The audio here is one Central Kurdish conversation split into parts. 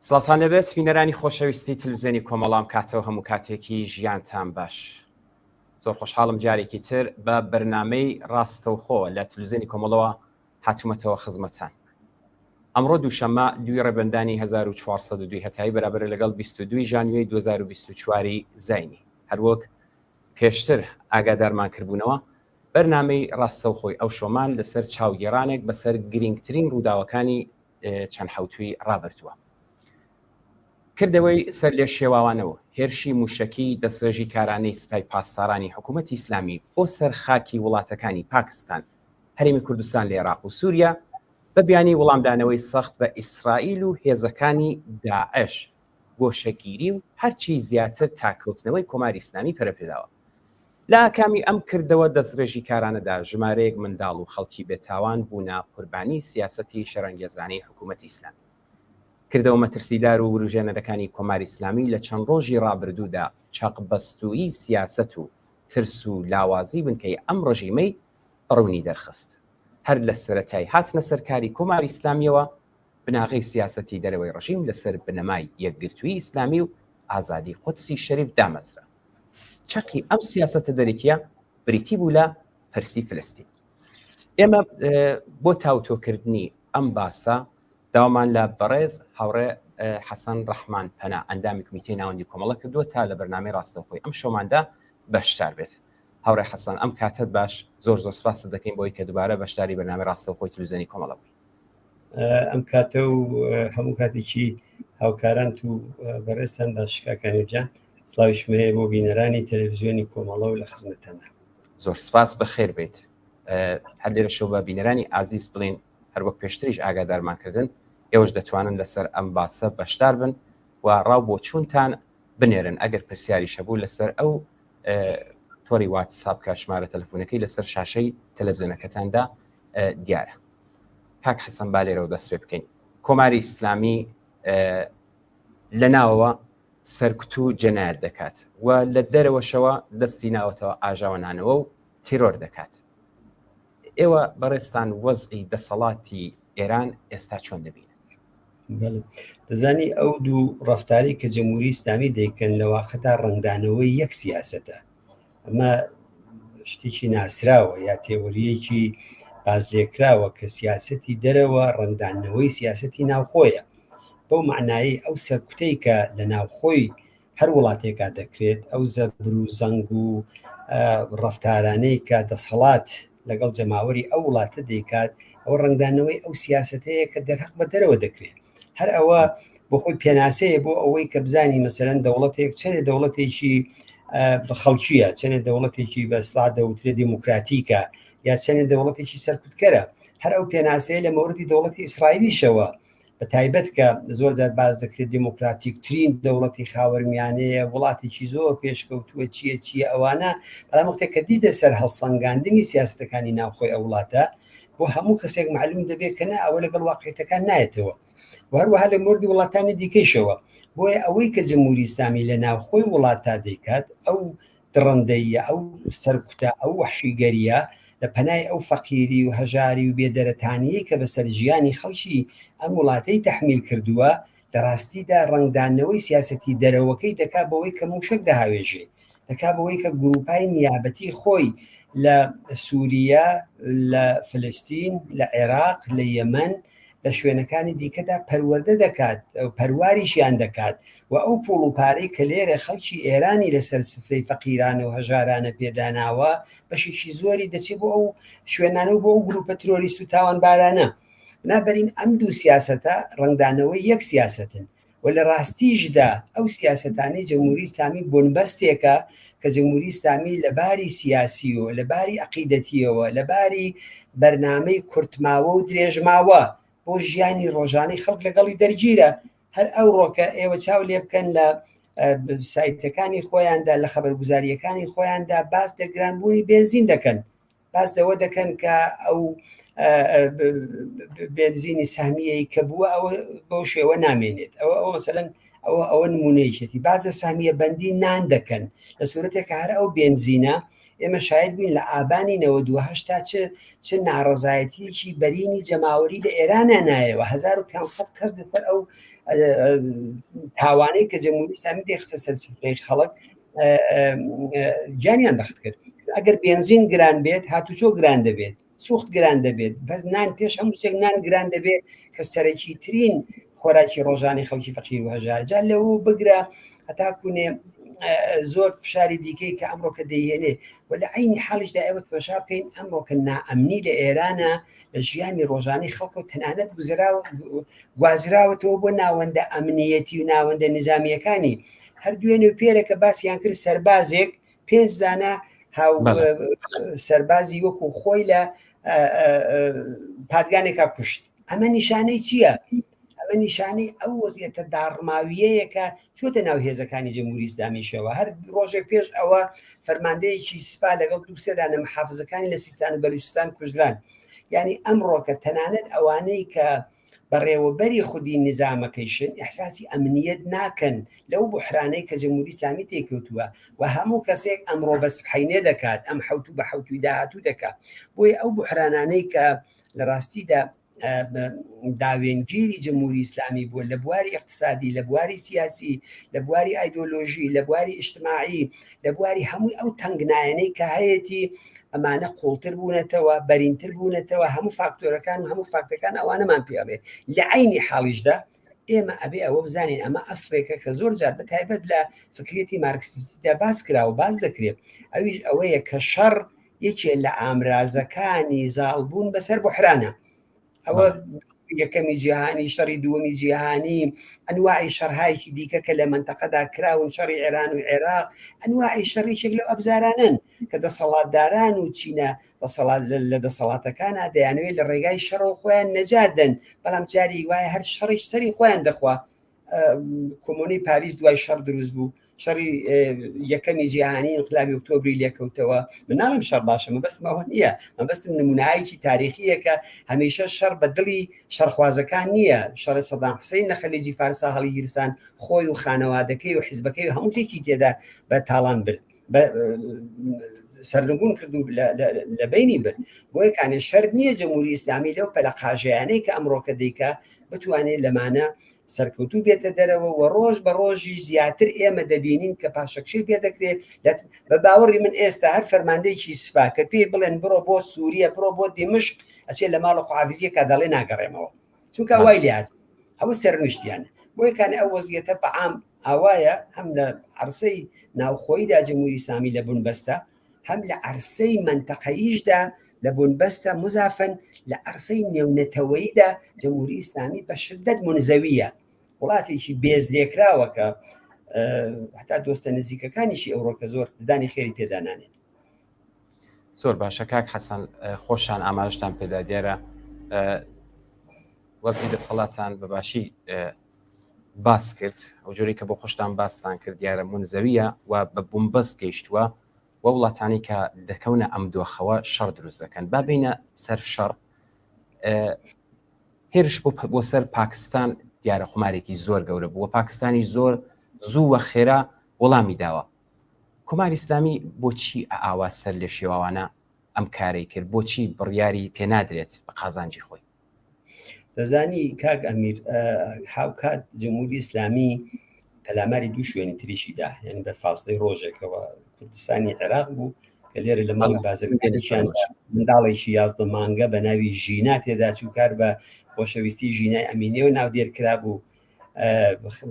سڵاوتان لێبێت بینەرانی خۆشەویستی تلویزیۆنی کۆمەڵام کاتەوە هەموو کاتێکی ژیانتان باش زۆر خۆشحاڵم جارێکی تر بە بەرنامەی ڕاستەوخۆ لە تلویزیۆنی کۆمەڵەوە هاتوومەتەوە خزمەتان ئەمڕۆ دووشەممە دووی ڕێبەندانی 1402 هەتایی بەرابەرە لەگەڵ 22 ژانویەی 2024 زینی هەروەک پێشتر ئاگادارمان کردبوونەوە بەرنامەی ڕاستەوخۆی ئەو شۆمان لەسەر چاوگێڕانێک بەسەر گرنگترین ڕووداوەکانی چەند حەوتووی ڕابردووە. کردەوەی سەرلێشێواوانە و هێرشی مووشەکی دەستڕێژیکارانەی سپای پاسدارانی حکوومەتی ئیسلامی بۆ سەر خاکی وڵاتەکانی پاکستان، هەرێمی کوردستان لە ئێراق و سووریا بە بیانی وڵامدانەوەی سەخت بە ئیسرائیل و هێزەکانی داعش، گۆشەگیری و هەرچی زیاتر تاککەوتنەوەی کۆماری ئیسلامی پەرەپێداوە. لە ئاکامی ئەم کردەوە دەستڕێژیکارانەدا ژمارەیەک منداڵ و خەڵکی بێتاوان بوونە قوربانی سیاسەتی شەڕەنگێزانەی حکوومەتی ئیسلامی. کردەوە مەترسیدار و وروژێنەرەکانی کۆماری ئیسلامی لە چەند ڕۆژی ڕابردوودا چەقبەستوویی سیاسەت و ترس و لاوازی بنکەی ئەم ڕژیمەی بە ڕوونی دەرخست. هەر لە سەرەتای هاتنە سەرکاری کۆماری ئیسلامییەوە بناغەی سیاسەتی دەرەوەی ڕژیم لەسەر بنەمای یەکگرتوویی ئیسلامی و ئازادی قودسی شەریف دامەزرا. چەقی ئەم سیاسەتە دەرەکیە بریتی بوو لە پرسی فلستین. ئێمە بۆ تاوتۆکردنی ئەم باسە داوامان لە بەڕێز هاوڕێ حەسەن ڕەحمان پەنا ئەندامی کمیتەی ناوەندی کۆمەڵە کردووە تا لە بەرنامەی ڕاستەوخۆی ئەم شەوماندا بەشدار بێت. هاوڕێ حەسەن ئەم کاتەت باش زۆر زۆر سپاست دەکەین بۆی کە دووبارە بەشداری بەرنامەی ڕاستەوخۆی تلویزیۆنی کۆمەڵە بووی. ئەم کاتە و هەموو کاتێکی هاوکارانت و بەڕێزتان باش کاک ئامیر گیان سڵاویشم هەیە بۆ بینەرانی تەلەڤزیۆنی کۆمەڵە و لە خزمەتتاندا. زۆر سپاس بەخێر بێیت. هەر لێرەشەوە بە بینەرانی ئازیز بڵێین هەروەک پێشتریش ئاگادارمان کردن ئێوەش دەتوانن لەسەر ئەم باسە بەشدار بن و ڕاو بۆچوونتان بنێرن ئەگەر پرسیاریش هەبوو لەسەر ئەو تۆری واتساپ کە ژمارە تەلەفۆنەکەی لەسەر شاشەی تەلەڤزیۆنەکەتاندا دیارە. کاک حەسەن با لێرەوە دەست پێ بکەین. کۆماری ئیسلامی لە ناوەوە سەرکوت و جەنایەت دەکات و لە دەرەوەشەوە دەستی ناوەتەوە ئاژاوەنانەوە و تیرۆر دەکات. ئێوە بەڕێزتان وەزعی دەسەڵاتی ئێران ئێستا چۆن دەبینن؟ بەڵێ دەزانی ئەو دوو ڕەفتاری کە جمهوری ئیسلامی دەیکەن لە واقعدا ڕەنگدانەوەی یەک سیاسەتە. ئەمە شتێکی ناسراوە یا تێوریەکی بازلێکراوە کە سیاسەتی دەرەوە ڕەنگدانەوەی سیاسەتی ناوخۆیە بەو معنایی ئەو سەرکوتەی کە لە ناوخۆی هەر وڵاتێکا دەکرێت ئەو زەبر و زەنگ و ڕفتارانەی کە دەسەڵات لەگەڵ جەماوەری ئەو وڵاتە دەیکات ئەوە ڕەنگدانەوەی ئەو سیاسەتەیە کە دەرهەق بە دەرەوە دەکرێت هەر ئەوە بۆ خۆی پێناسەیە بۆ ئەوەی کە بزانی مەسەرەن دەوڵەتێک چەنێ دەوڵەتێکی خەڵکیە چەنێ دەوڵەتێکی بە ئیستڵاح دەوترێ دیموکراتیکە یا چەنێ دەوڵەتێکی سەرکوتکەرە هەر ئەو پێناسەیە لە مەوردی دەوڵەتی ئیسرائیلیشەوە بە تایبەت کە زۆر جار باس دەکرێت دیموکراتیکترین دەوڵەتی خاوەرمیانەیە وڵاتێکی زۆر پێشکەوتووە چییە چییە ئەوانە بەڵام وەختێک کە دیتە سەر هەڵسەنگاندنی سیاستەکانی ناوخۆی ئەو وڵاتە بۆ هەموو کەسێک معلوم دەبێت کە نا ئەوە لەگەڵ واقعیتەکان نایەتەوە و هەروەها لە مۆردی وڵاتانی دیکەیشەوە بۆیە ئەوەی کە جمهوری ئیسلامی لە ناوخۆی وڵاتدا دەیکات ئەو دڕندەییە ئەو سەرکوتە ئەو وەحشیگەرییە لە پەنای ئەو فەقیری و هەژاری و بێدەرەتانییەی کە بەسەر ژیانی خەڵکی ئەم وڵاتەی تەحمیل کردووە لە ڕاستیدا ڕەنگدانەوەی سیاسەتی دەرەوەکەی دەکا بەوەی کە مووشەک دەهاوێژێ دەکا بەوەی کە گرووپای نیابەتی خۆی لە سووریە، لە فلستین، لە عێراق، لە یەمەن، لە شوێنەکانی دیکەدا پەروەردە دەکات و پەرواریشیان دەکات و ئەو پووڵ و پارەی کە لێرە خەڵکی ئێرانی لەسەر سفرەی فەقیرانە و هەژارانە پێداناوە بەشێکی زۆری دەچێت بۆ ئەو شوێنانە و بۆ ئەو گروپە ترۆریست و تاوانبارانە. بنابەرین ئەم دوو سیاسەتە ڕەنگدانەوەی یەک سیاسەتن و لە ڕاستیشدا ئەو سیاسەتانەی جمهوری ئیسلامی بنبەستێکە کە جمهوری ئیسلامی لە باری سیاسیەوە لە باری عەقیدەتیەوە لە باری بەرنامەی کورتماوە و درێژماوە بۆ ژیانی ڕۆژانەی خەڵک لەگەڵی دەرگیرە هەر ئەو ڕۆکە ئێوە چاو لێ بکەن لە سایتەکانی خۆیاندا لە خەبەرگوزاریەکانی خۆیاندا باس لە گرانبوونی بێنزین دەکەن باس لەوە دەکەن کە ئەو بێنزینی سامیەی کە بووە ئەوە بەو شێوە نامێنێت ئەوە ئەوە مەسەلەن ئەوە ئەوە نمونەیەکێتی باز لە سامیە بەندی نان دەکەن لە سوورەتێک کە هەر ئەو بێنزینە ئێمە شاید بووین لە ئابانی 98 تا چ چ ناڕەزایەتیەکی بەرینی جەماوەری لە ئێرانە نایەوە 1500 کەس لەسەر ئەو تاوانەی کە جمهوری ئیسلامی دەخستە سەر سفرەی خەڵک گیانیان بەخت کرد ئەگەر بێنزین گران بێت هاتوچۆ گران دەبێت سوخت گران دەبێت بەس نان پێش هەموو شتێک نان گران دەبێت کە سەرەکی ترین خۆراکی ڕۆژانی خەڵکی فەقیر و هەژار جا لەوە بگرە هەتاکوونێ زۆر فشاری دیکەی کە ئەمڕۆ کە دەیهێنێ و لە عینی حاڵیشدا ئێوە تەماشا بکەین ئەمڕۆ کە نائەمنی لە ئێرانە لە ژیانی ڕۆژانەی خەڵکە و تەنانەت گوزراوە گوازراوەتەوە بۆ ناوەندە ئەمنیەتی و ناوەندە نظامیەکانی هەر دوێنێ و پێرەکە باسییان کرد سەربازێک پێنج دانە هاو سەربازی وەکو خۆی لە پادگانێکا کوشت ئەمە نیشانەی چییە؟ ئەمە نیشانەی ئەو وەزیەتە داڕماویەیەکە چۆتە ناو هێزەکانی جمهوری ئیسلامیشەوە هەر ڕۆژێک پێش ئەوە فەرماندەیەکی سپا لەگەڵ دووسێدانە محافزەکانی لە سیستان و بەلوچستان کوژران یعنی ئەمڕۆکە تەنانەت ئەوانەی کە بەڕێوەبەری خودی نیزامەکەیشن ئیحساسی ئەمنیەت ناکەن لەو بوحرانەی کە جمهوری ئیسلامی تێکەوتووە و هەموو کەسێک ئەمڕۆ بە سبحەینێ دەکات ئەم حەوتوو بە حەوتووی داهاتوو دەکات بۆیە ئەو بوحرانانەی کە لە ڕاستیدا داوێنگیری جمهوری ئیسلامی بووە لە بواری اقتصادی لە بواری سیاسی لە بواری ئایدۆلۆژی لە بواری ئیجتماعی لە بواری هەمووی ئەو تەنگنایەنەی کە هەیەتی ئەمانە قوڵتر بوونەتەوە بەرینتر بوونەتەوە هەموو فاکتۆرەکان و هەموو فاکتەکان ئەوانەمان پێڵێ لە عینی حاڵیشدا ئێمە ئەبێ ئەوە بزانین ئەمە ئەسڵێکە کە زۆر جار بە تایبەت لە فکرێتی مارکسیستیدا باس کرا و باس دەکرێت ئەویش ئەوەیە کە شەڕ یەکێ لە ئامرازەکانی زاڵبوون بەسەر بحرانە ئەوە یەکەمی جیهانی شەڕی دووەمی جیهانی ئەنواعی شەرهایکی دیکە کە لە منتەقەدا کراون شەڕی ئێران و عێراق ئەنواعی شەڕیشێک لەو ئەبزارانن کە دەسەڵاتداران و چینە دەسەڵات لە دەسەڵاتەکانە دەیانەوێت لە ڕێگای شەڕەوە خۆیان نەجات دەن بەڵام جاری وایە هەر شەڕیش سەری خۆیان دەخوا کۆمۆنی پاریس دوای شەڕ دروست بوو شەڕی یەکەمی جیهانی انقلابی ئۆکتۆبری لێکەوتەوە من ناڵم شەڕ باشە مەبەستم ئەوە نییە مەبەستم نمونایەکی تاریخیەکە هەمیشە شەڕ بە دڵی شەڕخوازەکان نییە شەڕی سەدام حسین لە خەلیجی فارسا هەڵیگیرسان خۆی و خانەوادەکەی و حیزبەکەی و هەموو شتێکی تێدا بە تاڵان برد سەرنگون کرد و لە بینی برد بۆیە کانێ شەرت نییە جمهوری ئیسلامی لەو پەلەقاژەیانەی کە ئەمڕۆکە دیکە بتوانێت لەمانە سەرکەوتوو بێتە دەرەوە و ڕۆژ بە ڕۆژی زیاتر ئێمە دەبینین کە پاشەکشەی پێ دەکرێت بە باوەڕی من ئێستا هەر فەرماندەیەکی سپا کە پێی بڵێن بڕۆ بۆ سووریە بڕۆ بۆ دیمشق ئەچێت لە ماڵە خواحافیزیەکە دەڵێ ناگەڕێمەوە چونکە وای لات ئەوە سەرنوشتیان بۆیەکان ئەو وەزیەتە بەعام ئاوایە هەم لە عرسەی ناوخۆیدا جمهوری ئیسلامی لە بنبەستە هەم لە عەرسەی مەنتەقەییشدا لە بنبەستە مزافەن لە عەرسەی نێونەتەوەییدا جمهوری ئیسلامی بە شدەت منزەویە وڵاتێکی بێز لێکراوە کە هەتا دۆستە نزیکەکانیشی ئەوڕۆکە زۆر دانی خێری پێدانانێت. زۆر باشە کاک حەسەن خۆشان ئاماژتان پێدا دیارە وەزعی دەسەڵاتان بە باشی باس کرد ئەو جۆری کە بۆ خۆشتان باستان کرد دیارە منزەویە و بە بومبەست گەیشتووە و وڵاتانی کە دەکەونە ئەم دۆخەوە شەڕ دروست دەکەن با بینە سەر شەڕ هێرش بۆ بۆ سەر پاکستان دیارە خمارێکی زۆر گەورە بووە پاکستانی زۆر زوو وە خێرا وەڵامی داوە کۆماری ئیسلامی بۆچی ئاوا سەر لێ شێواوانە ئەم کارەی کرد بۆچی بڕیاری پێنادرێت بە قازانجی خۆی دەزانی کاک ئەمیر هاوکات جمهوری ئیسلامی پەلاماری دوو شوێنی تریشی دا یعنی بە فاصلەی ڕۆژێکەوە کوردستانی عێراق بوو کە لێرە لە ماڵی بازرگانێکیان منداڵێکی 11 مانگە بە ناوی ژینا تێدا چوو کار بە خۆشەویستی ژینای ئەمینیەوە ناودێر کرابوو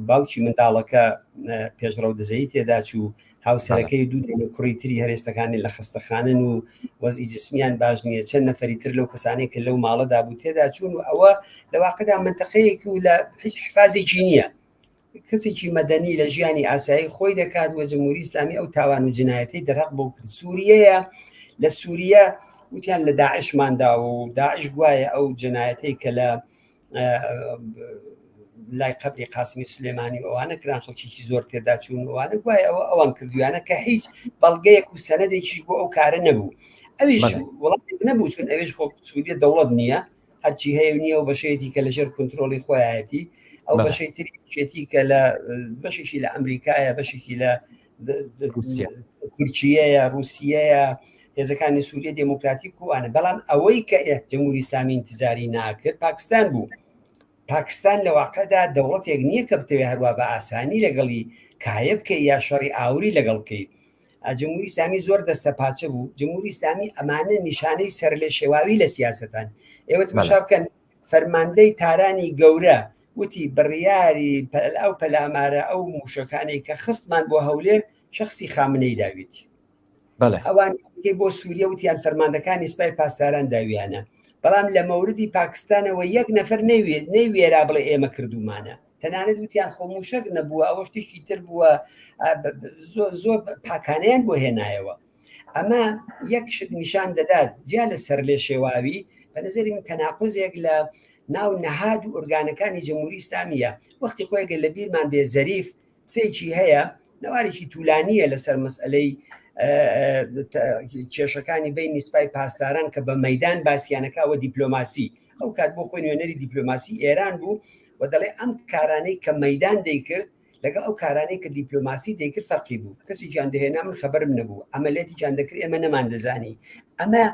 باوکی منداڵەکە پێشڕەو دزەیی تێدا چوو هاوسەرەکەی دوو دانە کوڕی تری هەرێستەکانی لە خەستەخانەن و وەزی جسمیان باش نییە چەند نەفەری تر لەو کەسانەی کە لەو ماڵەدا بوو تێدا چوون و ئەوە لە واقعدا منتەقەیەک و لە هیچ حفازێکی نییە کەسێکی مەدەنی لە ژیانی ئاسایی خۆی دەکات و جمهوری ئیسلامی ئەو تاوان و جنایەتی دەرهەق بۆ کرد سووریەیە لە سووریە وتیان لە داعشماندا و داعش گوایە ئەو جنایەتەی کە لە لای قبری قاسمی سلێمانی ئەوانە کران خەڵکیی زۆر تێدا چوون ئەوانە گوایە ئەوە ئەوان کردویانە کە هیچ بەڵگەیەک و سەنەدێکیش بۆ ئەو کارە نەبوو ئەویش وڵاتێک نەبوو چون ئەوێش خۆ سووریە دەوڵەت نییە هەرچی هەیە و نییە و بەشەیەتی کە لەژێر کۆنتترۆلی خۆیەتی ئەو بەشەی تریشێتی کە لە بەشێکی لە ئەمریکایە بەشێکی لە تورکیەیە رووسیەیە هێزەکانی سووریە دێموکراتیک وانە بەڵام ئەوەی کە جمهوری ئیسلامی انتظاری ناکرد پاکستان بوو پاکستان لە واقعدا دەوڵەتێک نییە کە بتەوێ هەروە بە ئاسانی لەگەڵی کایە بکەی یا شەڕی ئاوری لەگەڵ بکەی جمهوری ئیسلامی زۆر دەستە پاچە بوو جمهوری ئیسلامی ئەمانە نیشانەی سەر لە شێواوی لە سیاستان ئێوە تماشا بکەن فەرماندەی تارانی گەورە وتی بڕیاری ئەو پەلامارە ئەو موشەکانەی کە خستمان بۆ هەولێر شخصی خامنەی داویتی ئەوان بۆ سووریە وتیان فەرماندەکانی سپای پاسداران داویانە بەڵام لە مەوردی پاکستانەوە یەک نەفەر نەوێت نەیوێرا بڵێ ئێمە کردومانە تەنانەت وتیان خۆ موشک نەبووە ئەوە شتێکی تر بووە زۆر زۆر پاکانیان بۆ هێنایەوە ئەمە یەک شت نیشان دەدات جیا لە سەر لێ شێواوی بە نظری من تەناقزێک لە ناو نەهاد و ئۆرگانەکانی جمهوری ئیسلامیە وەختی خۆیگە لە بیرمان بێ زەریف قسەیەکی هەیە نەوارێکی تولانیە لەسەر مەسئلەی کێشەکانی بینی سپای پاسداران کە بە مەدان باسییانەکەوە دیپلۆماسی ئەو کات بۆ خۆی نوێنەری دیپلۆماسی ئێران بوو و دەڵێ ئەم کارانەی کە مەدان دەیکرد لەگەڵ ئەو کارانەی کە دیپلۆماسی دەیکرد فەرقی بوو کەسێکیان دەهێنا من خەبەرم نەبوو عەمەلیاتیان دەکرد ئێمە نەماندەزانی ئەمە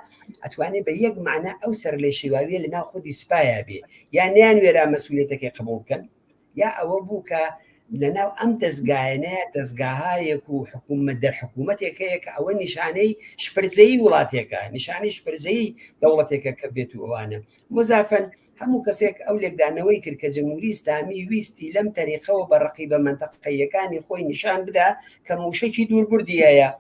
ئەتوانێت بە یەک معنە ئەو سەر لێ شێواویە لە ناو خودی سپایا بێ یان نیان وێرا مەسوولێتەکەی قبول بکەن یا ئەوە بوو کە لەناو ئەم دەستگایەنەیە دەستگاهایەک و حکوومەت دەر حکوومەتێک هەیە کە ئەوە نیشانەی شپرزەیی وڵاتێکە نیشانەی شپرزەیی دەوڵەتێکە کە بێت و ئەوانە مزافەن هەموو کەسێک ئەو لێکدانەوەی کرد کە جمهوری ئیسلامی ویستی لەم تەریقەوە بە ڕقیبە مەنتەقەییەکانی خۆی نیشان بدا کە مووشەکی دووربردی هەیە.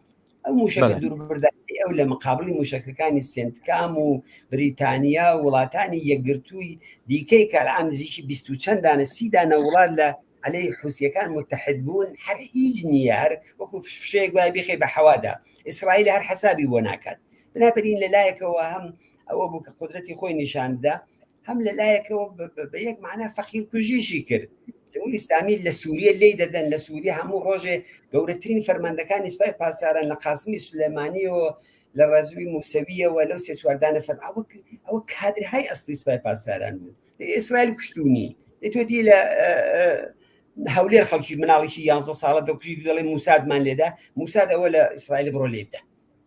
ئەو مووشەکە دووربردانەی ئەو لە مقابلی مووشەکەکانی سێنتکام و بریتانیا و وڵاتانی یەکگرتووی دیکەی کە الان نزیکی 20 و چەند دانە سی دانە وڵات لە عەلەی حوسیەکان متحد بوون هەر هیچ نییە هەر وەکو فشەیەک وای بیخەی بە حەوادا ئیسرائیل هەر حەسابی بۆ ناکات بنابرین لە لایەکەوە هەم ئەوە بوو کە قدرەتی خۆی نیشان بدا هەم لە لایەکەوە بە یەک معنا فەقیر کوژیشی کرد جمهوری ئیسلامی لە سووریە لی دەدەن لە سووریە هەموو ڕۆژێ گەورەترین فەرماندەکانی سپای پاسداران لە قاسمی سولەمانیەوە لە ڕەزوی موسەویەوە لەو سێ چواردانە فەرم ئەوە ئەوە کادرهای ئەسلی سپای پاسداران بوون ئیسرائیل کوشتونی تۆ دی لە هەولێر خەڵکی مناڵێکی 11 ساڵە دەکوژی دەڵێ موسادمان لێدا موساد ئەوە لە ئیسرائیل بڕۆ لێ بدە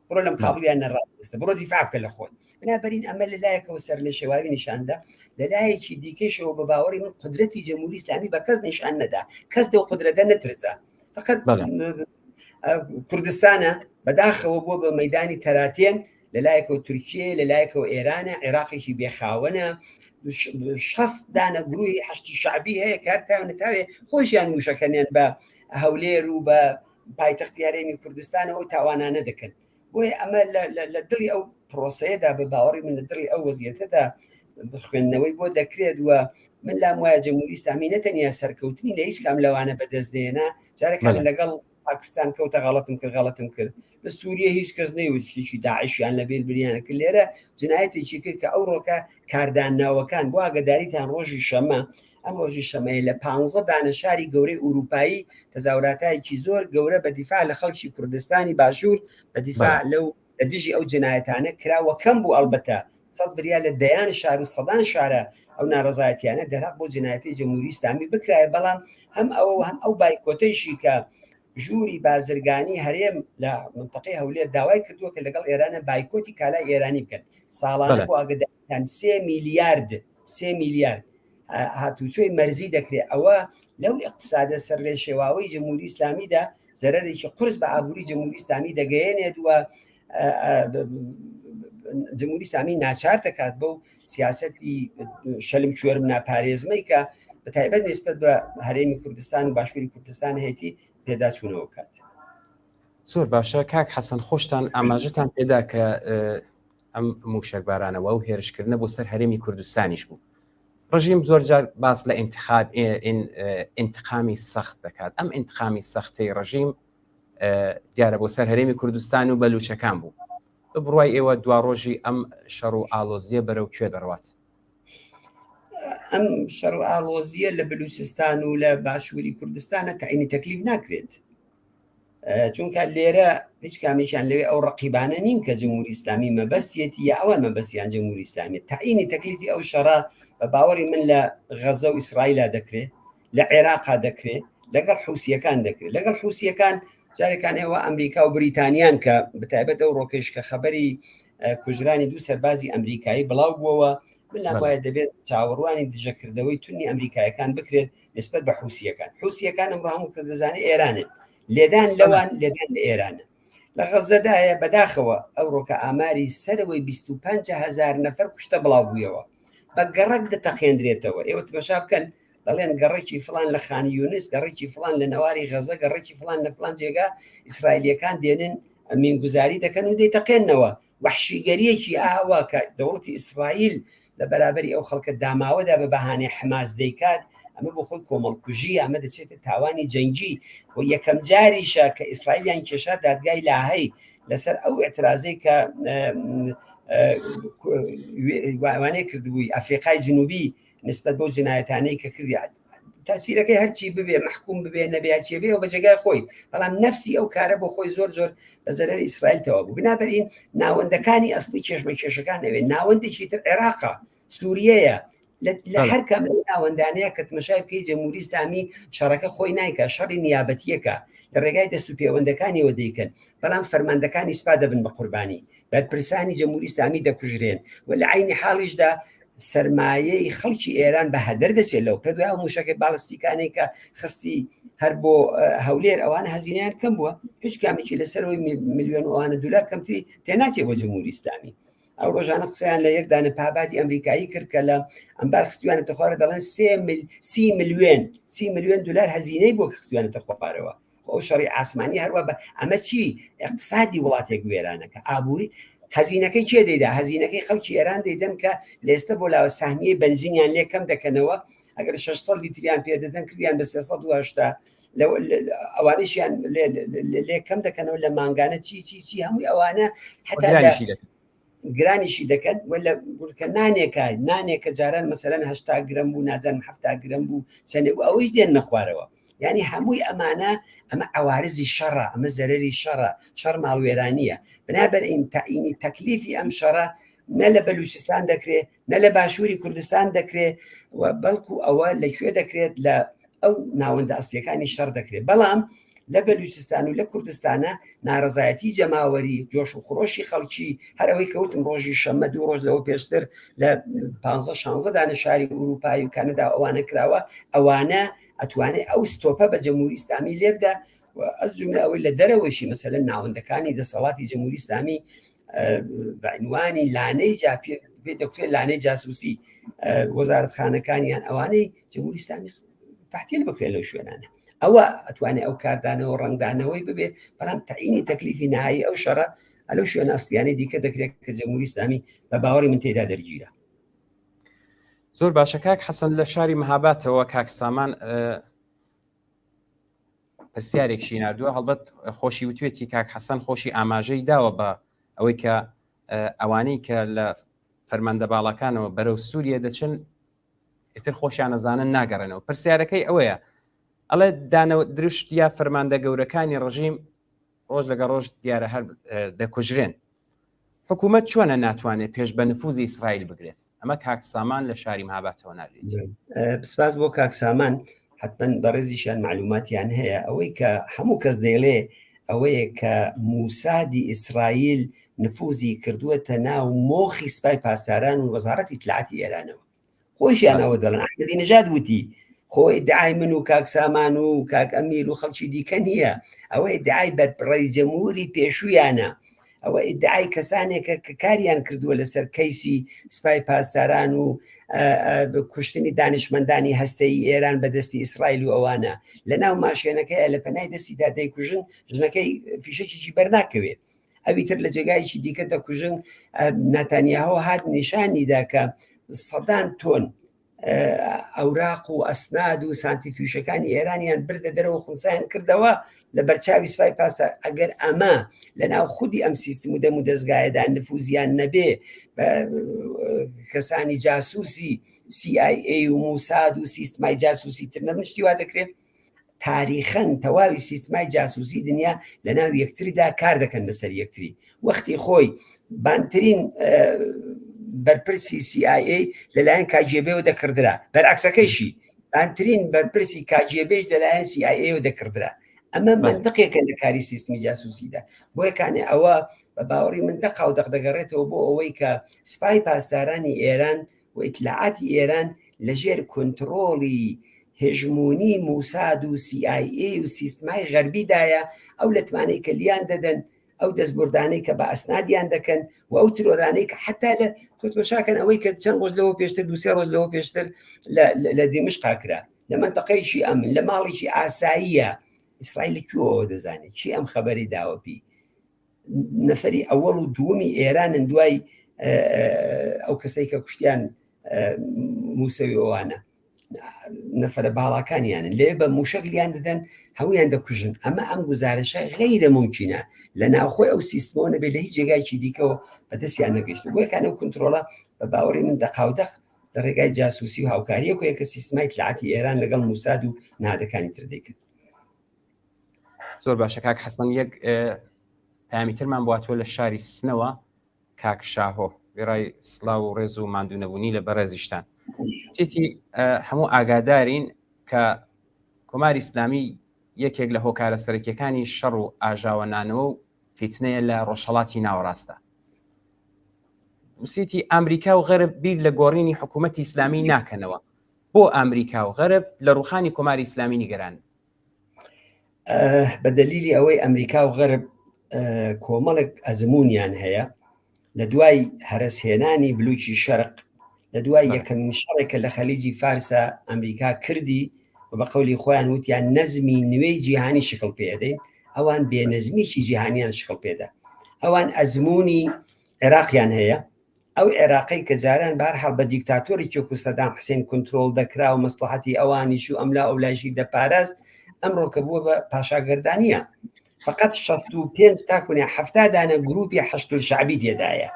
بڕۆ لەم قابلیان نەڕاستە بڕۆ دیفاع بکە لە خۆت بنابەرین ئەمە لە لایەکەوە سەر لە شێواوی نیشاندا لە لایەکی دیکەشەوە بە باوەڕی من قدرەتی جمهوری ئیسلامی بە کەس نیشان نەدا کەس دەو قدرەتە نەترسا فقط کوردستانە بەداخەوە بووە بە مەدانی تەراتێن لە لایەکەوە تورکیە لە لایەکەوە ئێرانە عێراقێکی بێخاوەنە شەست دانە گروهی حەشتی شعبی هەیە کارتاونەتاوێ خۆشیان موشەکەنیان بە هەولێر و بە پایتەختی هەرێمی کوردستانەوە ئەو تاوانانە دەکەن بۆیە ئەمە لە دڵی ئەو پرۆسەیەدا بە باوەڕی من لە دڵی ئەو وەزیەتەدا خوێندنەوەی بۆ دەکرێت و من لام وایە جمهوری ئیسلامی نەتەنیا سەرکەوتنی لە هیچ کام لەوانە بەدەست دێنا جارێکان لەگەڵ پاکستان کەوتە غەڵەتم کرد غەڵەتم کرد لە سووریە هیچ کەس نەیوت شتێکی داعشیان لەبیر بریانە کرد لێرە جنایەتێکی کرد کە ئەو ڕۆکە کاردانەوەکان بۆ ئاگداریتان ڕۆژی شەمە ئەم ڕۆژی شەمەیە لە پانزە دانە شاری گەورەی ئورووپایی تەزاوراتایەکی زۆر گەورە بە دیفاع لە خەڵکی کوردستانی باشوور بە دیفاع لەو لە دژی ئەو جنایەتانە کرا و کەم بوو ئەڵبەتە سەد بریا لە دەیان شار و سەدان شارە ئەو ناڕەزایەتیانە دەرهەق بۆ جنایەتی جمهوری ئیسلامی بکرایە بەڵام هەم ئەوە و هەم ئەو بایکۆتەیشی کە ژووری بازرگانی هەرێم لە منتەقەی هەولێر داوای کردووە کە لەگەڵ ئێرانە بایکۆتی کالای ئێرانی بکەن ساڵانە بۆ ئاگدارتان سێ میلیارد سێ میلیارد هاتوچۆی مەرزی دەکرێت ئەوە لەو اقتصادە سەر لێ شێواوەی جمهوری ئیسلامیدا زەرەرێکی قورس بە ئابووری جمهوری ئیسلامی دەگەیەنێت و جمهوری ئیسلامی ناچار دەکات بەو سیاستی شەلم کوێرم ناپارێزمەی کە بە تایبەت نسبەت بە هەرێمی کوردستان و باشووری کوردستان هەیەی پێداچوونەوە کات. زۆر باشە کاک حەسەن خۆشتان ئاماژەتان پێدا کە ئەم موشەکبارانەوە و هێرشکردنە بۆ سەر هەرێمی کوردستانیش بوو ڕژیم زۆر جار باس لە انتخاب انتقامی سەخت دەکات ئەم انتقامی سەختەی ڕژیم دیارە بۆ سەر هەرێمی کوردستان و بەلوچەکان بوو بە بڕای ئێوە دوا ڕۆژی ئەم شەڕ و ئالۆزیە بەرەو کوێ دەڕوات ئەم شەڕ و ئالۆزیە لە بلوچستان و لە باشووری کوردستانە تەعینی تەکلیف ناکرێت چونکە لێرە هیچ کامێکیان لەوێ ئەو ڕقیبانە نین کە جمهوری ئیسلامی مەبەستیەتی یا ئەوان مەبەستیان جمهوری ئیسلامی تەعینی تەکلیفی ئەو شەڕە بە باوەڕی من لە غەزە و ئیسرائیلا دەکرێت لە عێراقا دەکرێت لەگەڵ حوسیەکان دەکرێت لەگەڵ حوسیەکان جارێکان ئێوە ئەمریکا و بریتانیان کە بەتایبەت ئەو ڕۆکەیش کە خەبەری کوژرانی دوو سەربازی ئەمریکایی بڵاو بووەوە من لام وایە دەبێت چاوەڕوانی دژەکردەوەی تونی ئەمریکایەکان بکرێت نسبەت بە حوسیەکان حوسیەکان ئەمڕۆ هەموو کەس دەزانێت ئێرانن لێدان لەوان لێدان لە ئێرانە لە غەزەدایە بەداخەوە ئەوڕۆکە ئاماری سەرەوەی 25 هزار نەفەر کوشتە بڵاو بوویەوە بە گەڕەک دەتەقێندرێتەوە ئێوە تمەشا بکەن دەڵێن گەڕەکی فلان لە خان یونس گەڕەکی فلان لە نەواری غەزە گەڕەکی فلان لە فلان جێگا ئیسرائیلەکان دێنن مینگوزاری دەکەن و دەیتەقێنەوە وەحشیگەریەکی ئاوا کە دەوڵەتی ئیسرائیل لە بەرابەری ئەو خەڵکە داماوەدا بە بەهانەی حەماس دەیکات ئەمە بۆ خۆی کۆمەڵکوژی ئەمە دەچێتە تاوانی جەنگی و یەکەم جاریشە کە ئیسرائیلیان کێشا دادگای لاهەی لەسەر ئەو اعترازەی کە وانەیە کردبووی ئەفریقای جنوبی نسبەت بەو جنایەتانەی کە کردی تاسیرەکەی هەرچی ببێ محکوم ببێ نەبێ هەرچی بێ و بە جێگای خۆی بەڵام نفسی ئەو کارە بۆ خۆی زۆر زۆر بە زەرەری ئیسرائیل تەوا بوو بنابەرین ناوەندەکانی ئەسلی کێشمە کێشەکان ئەوێ ناوەندێکی تر عێراقا سووریەیە لە هەر کام لەو ناوەندانەیە کە تمەشای بکەی جمهوری ئیسلامی شەڕەکە خۆی نایکا شەڕی نیابەتیەکە لە ڕێگای دەست و پێوەندەکانیەوە دەیکەن بەڵام فەرماندەکانی سپا دەبن بە قوربانی بەرپرسانی جمهوری ئیسلامی دەکوژرێن و لە عینی حاڵیشدا سەرمایەی خەڵکی ئێران بە هەدەر دەچێت لەو پێ دوای ئەو موشەکە باڵستیکانەی کە خستی هەر بۆ هەولێر ئەوانە هەزینیان کەم بووە هیچ کامێکی لەسەرەوەی میلیۆن ئەوانە دلار کەمتری تێناچێ بۆ جمهوری ئیسلامی ئەو ڕۆژانە قسەیان لە یەک دانە پابادی ئەمریکایی کرد کە لە ئەمبار خستویانەتە خوارە دەڵێن سی میلیۆن سی میلیۆن دلار هەزینەی بۆ خستویانەتە خوارەوە ئەو شەڕی ئاسمانی هەروە بە ئەمە چی اقتصادی وڵاتێک وێرانەکە ئابووری هەزینەکەی کێ دەیدا هەزینەکەی خەڵکی ئێران دەیدەن کە لێستە بۆ لاوە سامیەی بنزینیان لێ کەم دەکەنەوە ئەگەر 600 لیتریان پێدەدەن کردیان بە 380 ئەوانەشیان لێ کەم دەکەنەوە لە مانگانە چی چی چی هەمووی ئەوانە حتا گرانیشی دەکەن و لە گورکە نانێکە نانێکە جاران مەسەرەن هشتا گرم بوو نازانم هەفتا گرم بوو چەندێک بوو ئەوەیش دێن نەخوارەوە یعنی هەمووی ئەمانە ئەمە عوارزی شەڕە ئەمە زەرری شەڕە شەڕ ماڵوێرانیە بنابەر ئین تەعینی تەکلیفی ئەم شەڕە نە لە بەلوچستان دەکرێت نە لە باشووری کوردستان دەکرێت و بەڵکو ئەوە لە کوێ دەکرێت لە ئەو ناوەندە ئەسیەکانی شەڕ دەکرێت بەڵام لە بەلوچستان و لە کوردستانە ناڕزایەتی جەماوەری جۆش و خرۆشی خەڵکی هەر ئەوەی کەوتم ڕۆژی شەممە دوو ڕۆژ لەوە پێشتر لە 15 16 دانە شاری ئوروپایی و کەنەدا ئەوانە کراوە ئەوانە ئەتوانێت ئەو ستۆپە بە جمهوری ئیسلامی لێبدا و ئەس جملە ئەوەی لە دەرەوەشی مەسەلەن ناوەندەکانی دەسەڵاتی جمهوری ئیسلامی بە عنوانی لانەی جا پێ دەکرێت لانەی جاسوسی وەزارەتخانەکانیان ئەوانەی جمهوری ئیسلامی تحتیل بکرێن لەو شوێنانە ئەوە ئەتوانێت ئەو کاردانەوە ڕەنگدانەوەی ببێ بەڵام تەعینی تەکلیفی نهایی ئەو شەڕە ئەلو شوێن ئەستیانی دیکە دەکرێت کە جمهوری ئیسلامی بە باوەڕی من تێدا دەرگیرە زۆر باشە کاک حەسەن لە شاری مەهاباتەوە کاک سامان پرسیارێکشی نردووە هەڵبەت خۆشی وتوێتی کاک حەسەن خۆشی ئاماژەی داوە بە ئەوەی کە ئەوانەی کە لە فەرماندە باڵاکانەوە بەرەو سووریە دەچن ئیتر خۆشیان نەزانن ناگەڕێنەوە پرسیارەکەی ئەوەیە ئەڵێ دانەوە درشت یا فەرماندە گەورەکانی ڕژیم ڕۆژ لەگە ڕۆژ دیارە هەر دەکوژرێن حکوومەت چۆنە ناتوانێت پێش بە نفوزی ئیسرائیل بگرێت ئەمە کاک سامان لە شاری مهاباتەوە ناردێت سپاس بۆ کاک سامان حتمما بەڕێزیشیان معلوماتیان هەیە ئەوەی کە هەموو کەس دەیڵێ ئەوەیە کە موسادی ئیسرائیل نفوزی کردووەتە ناو مۆخی سپای پاسداران و وەزارەتی ئیتلاعاتی ئێرانەوە خۆشیان ئەوە دەڵێن ئەحمەدی نژاد وتی خۆ ئیدعای من و کاک سامان و کاک ئەمیر و خەڵکی دیکە نییە ئەوە ئیدعای بەرپڕی جەمهوری پێشوویانە ئەوە ئیدعای کەسانێکە کە کاریان کردووە لەسەر کەیسی سپای پاسداران و کوشتنی دانیشمەندانی هەستەی ئێران بەدەستی ئیسرائیل و ئەوانە لە ناو ماشێنەکەی لە پەنای دەستیدا دەیکوژن ژنەکەی فیشەکێکی بەرناکەوێت ئەوی تر لە جێگایکی دیکە دەکوژن ناتانیاهۆ هات نیشانی دا کە سەدان تۆن ئەوراق و ئەسناد و سانتیفیوشەکانی ئێرانیان بردە دەرەوە خونسایان کردەوە لە بەرچاوی سپای پاسدار ئەگەر ئەمە لە ناو خودی ئەم سیستم و دەم و دەستگایەدا نفوزیان نەبێ کەسانی جاسوسی CIA و موساد و سیستمای جاسوسی تر نەبن شتی وا دەکرێت تاریخەن تەواوی سیستمای جاسوسی دنیا لە ناو یەکتریدا کار دەکەن لەسەر یەکتری وەختی خۆی بانترین بەرپرسی CIA لەلایەن کاجێبەوە دەکردرا بەرعکسەکەیشی بانترین بەرپرسی کاجێبێش لەلایەن CIA-ەوە دەکردرا. ئەمە منطقێکە لە کاری سیستمی جاسوسیدا بۆیەکانێ ئەوە بە باوەڕی من دەقا و دەق دەگەڕێتەوە بۆ ئەوەی کە سپای پاسدارانی ئێران و ئیتلاعاتی ئێران لەژێر کۆنتڕۆڵی هێژمونی موساد و CIA و سیستمای غەربیدایە ئەو لەتمانەی کە لیان دەدەن ئەو دەستبردانەی کە بە ئەسنادیان دەکەن و ئەو ترۆرانەی کە حتا لە تۆتمەشاکەن ئەوەی کە چەند ڕۆژ لەوە پێشتر دوسێ ڕۆژ لەوە پێشتر لە دیمشقا کرا لە منتەقەیەکی ئەمن لە ماڵێکی ئاساییە ئیسرائیل لە کوێوە دەزانێت چی ئەم خەبەری داوە پی نەفەری ئەوەڵ و دووەمی ئێرانن دوای ئەو کەسەی کە کوشتیان موسەوی ئەوانە نەفرە باڵاکانیانن لێ بە موشک لیان دەدەن هەمویان دەکوژن ئەمە ئەم گزارشە غیرە ممکنە لە ناوخۆی ئەو سیستمەوە نەبێت لە هیچ جێگایکی دیکەوە بەدەستیان نەگەشت بۆیەکان ئەو کنترۆڵە بە باوەڕی من دەقاودەق لە ڕێگای جاسوسی و هاوکاریە کۆیە کە سیستمای اطلاعاتی ئێران لەگەڵ موساد و نادەکانی تر دەیکرد. زۆر باشە کاک حەسەن یەک پامی ترمان بواتوە لە شاری سنەوە کاک شاهۆ وێڕای سڵاو و ڕێز و ماندوو نەبوونی لە بەڕێزیشتان تێتی هەموو ئاگادارین کە کۆماری ئیسلامی یەکێک لە هۆکارە سەرەکیەکانی شەڕ و ئاژاوەنانەوە و فیتنەیە لە ڕۆژهەڵاتی ناوەڕاستە وسیتی ئەمریکا و غەرب بیر لە گۆڕینی حکوومەتی ئیسلامی ناکەنەوە بۆ ئەمریکا و غەرب لە ڕوخانی کۆماری ئیسلامی نیگەران بە دەلیلی ئەوەی ئەمریکا و غەرب کۆمەڵێک ئەزمونیان هەیە لە دوای هەرەسهێنانی بلوکی شەرق لە دوای یەکەمین شەڕێک کە لە خەلیجی فارسە ئەمریکا کردی و بە قەولی خۆیان وتیان نەزمی نوێی جیهانی شکڵ پێدەین ئەوان بێنەزمیکی جیهانیان شکڵ پێدا ئەوان ئەزمموی عێراقیان هەیە ئەو عێراقەی کە جاران بارحاڵ بە دیکتاتۆرێکی وەکو سەدام حسێن کونترۆڵ دەکرا و مەسڵەحەتی ئەوانیش و ئەملا ئەولاشی دەپاراست، ئەمڕۆ کە بووە بە پاشاگەردانییە. فقط 65 تاکونێ 70 دانە گروپی حەشدول شەعبی تێدایە.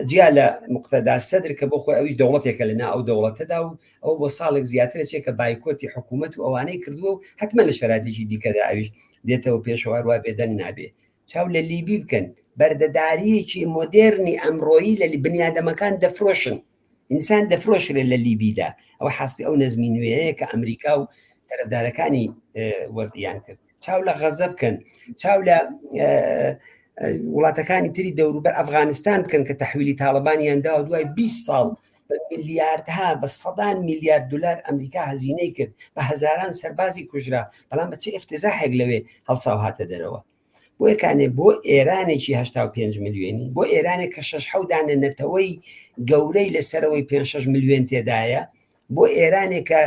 جیا لە مقتەدا سەدر کە بۆ خۆی ئەویش دەوڵەتێکە لەنا ئەو دەوڵەتەدا و ئەو بۆ ساڵێک زیاترە چێ کە بایکۆتی حکوومەت و ئەوانەی کردووە و حتمما لە شەراتێکی دیکەدا ئەویش دێتەوە پێشەوە هەروا بێدەنگ نابێ. چاو لە لیبی بکەن بەردەداریەکی مۆدێرنی ئەمڕۆیی لە بنیادەمەکان دەفرۆشن ئینسان دەفرۆشرێت لە لیبیدا ئەوە حاستی ئەو نەزمی نوێیە کە ئەمریکا و تەرەفدارەکانی وەزیان کرد چاو لە غەزە بکەن چاو لە وڵاتەکانی تری دەوروبەر ئەفغانستان بکەن کە تەحویلی تاڵەبانیان داوە دوای 20 ساڵ بە میلیاردها بە سەدان میلیارد دلار ئەمریکا هەزینەی کرد بە هەزاران سەربازی کوژرا بەڵام بە چه افتزاحێک لەوێ هەڵساو هاتە دەرەوە بۆیە کانێ بۆ ئێرانێکی 85 ملیۆنی بۆ ئێرانێک کە شەش حەوت دانە نەتەوەی گەورەی لە سەرەوەی پێ شەش ملیۆن تێدایە بۆ ئێرانێک کە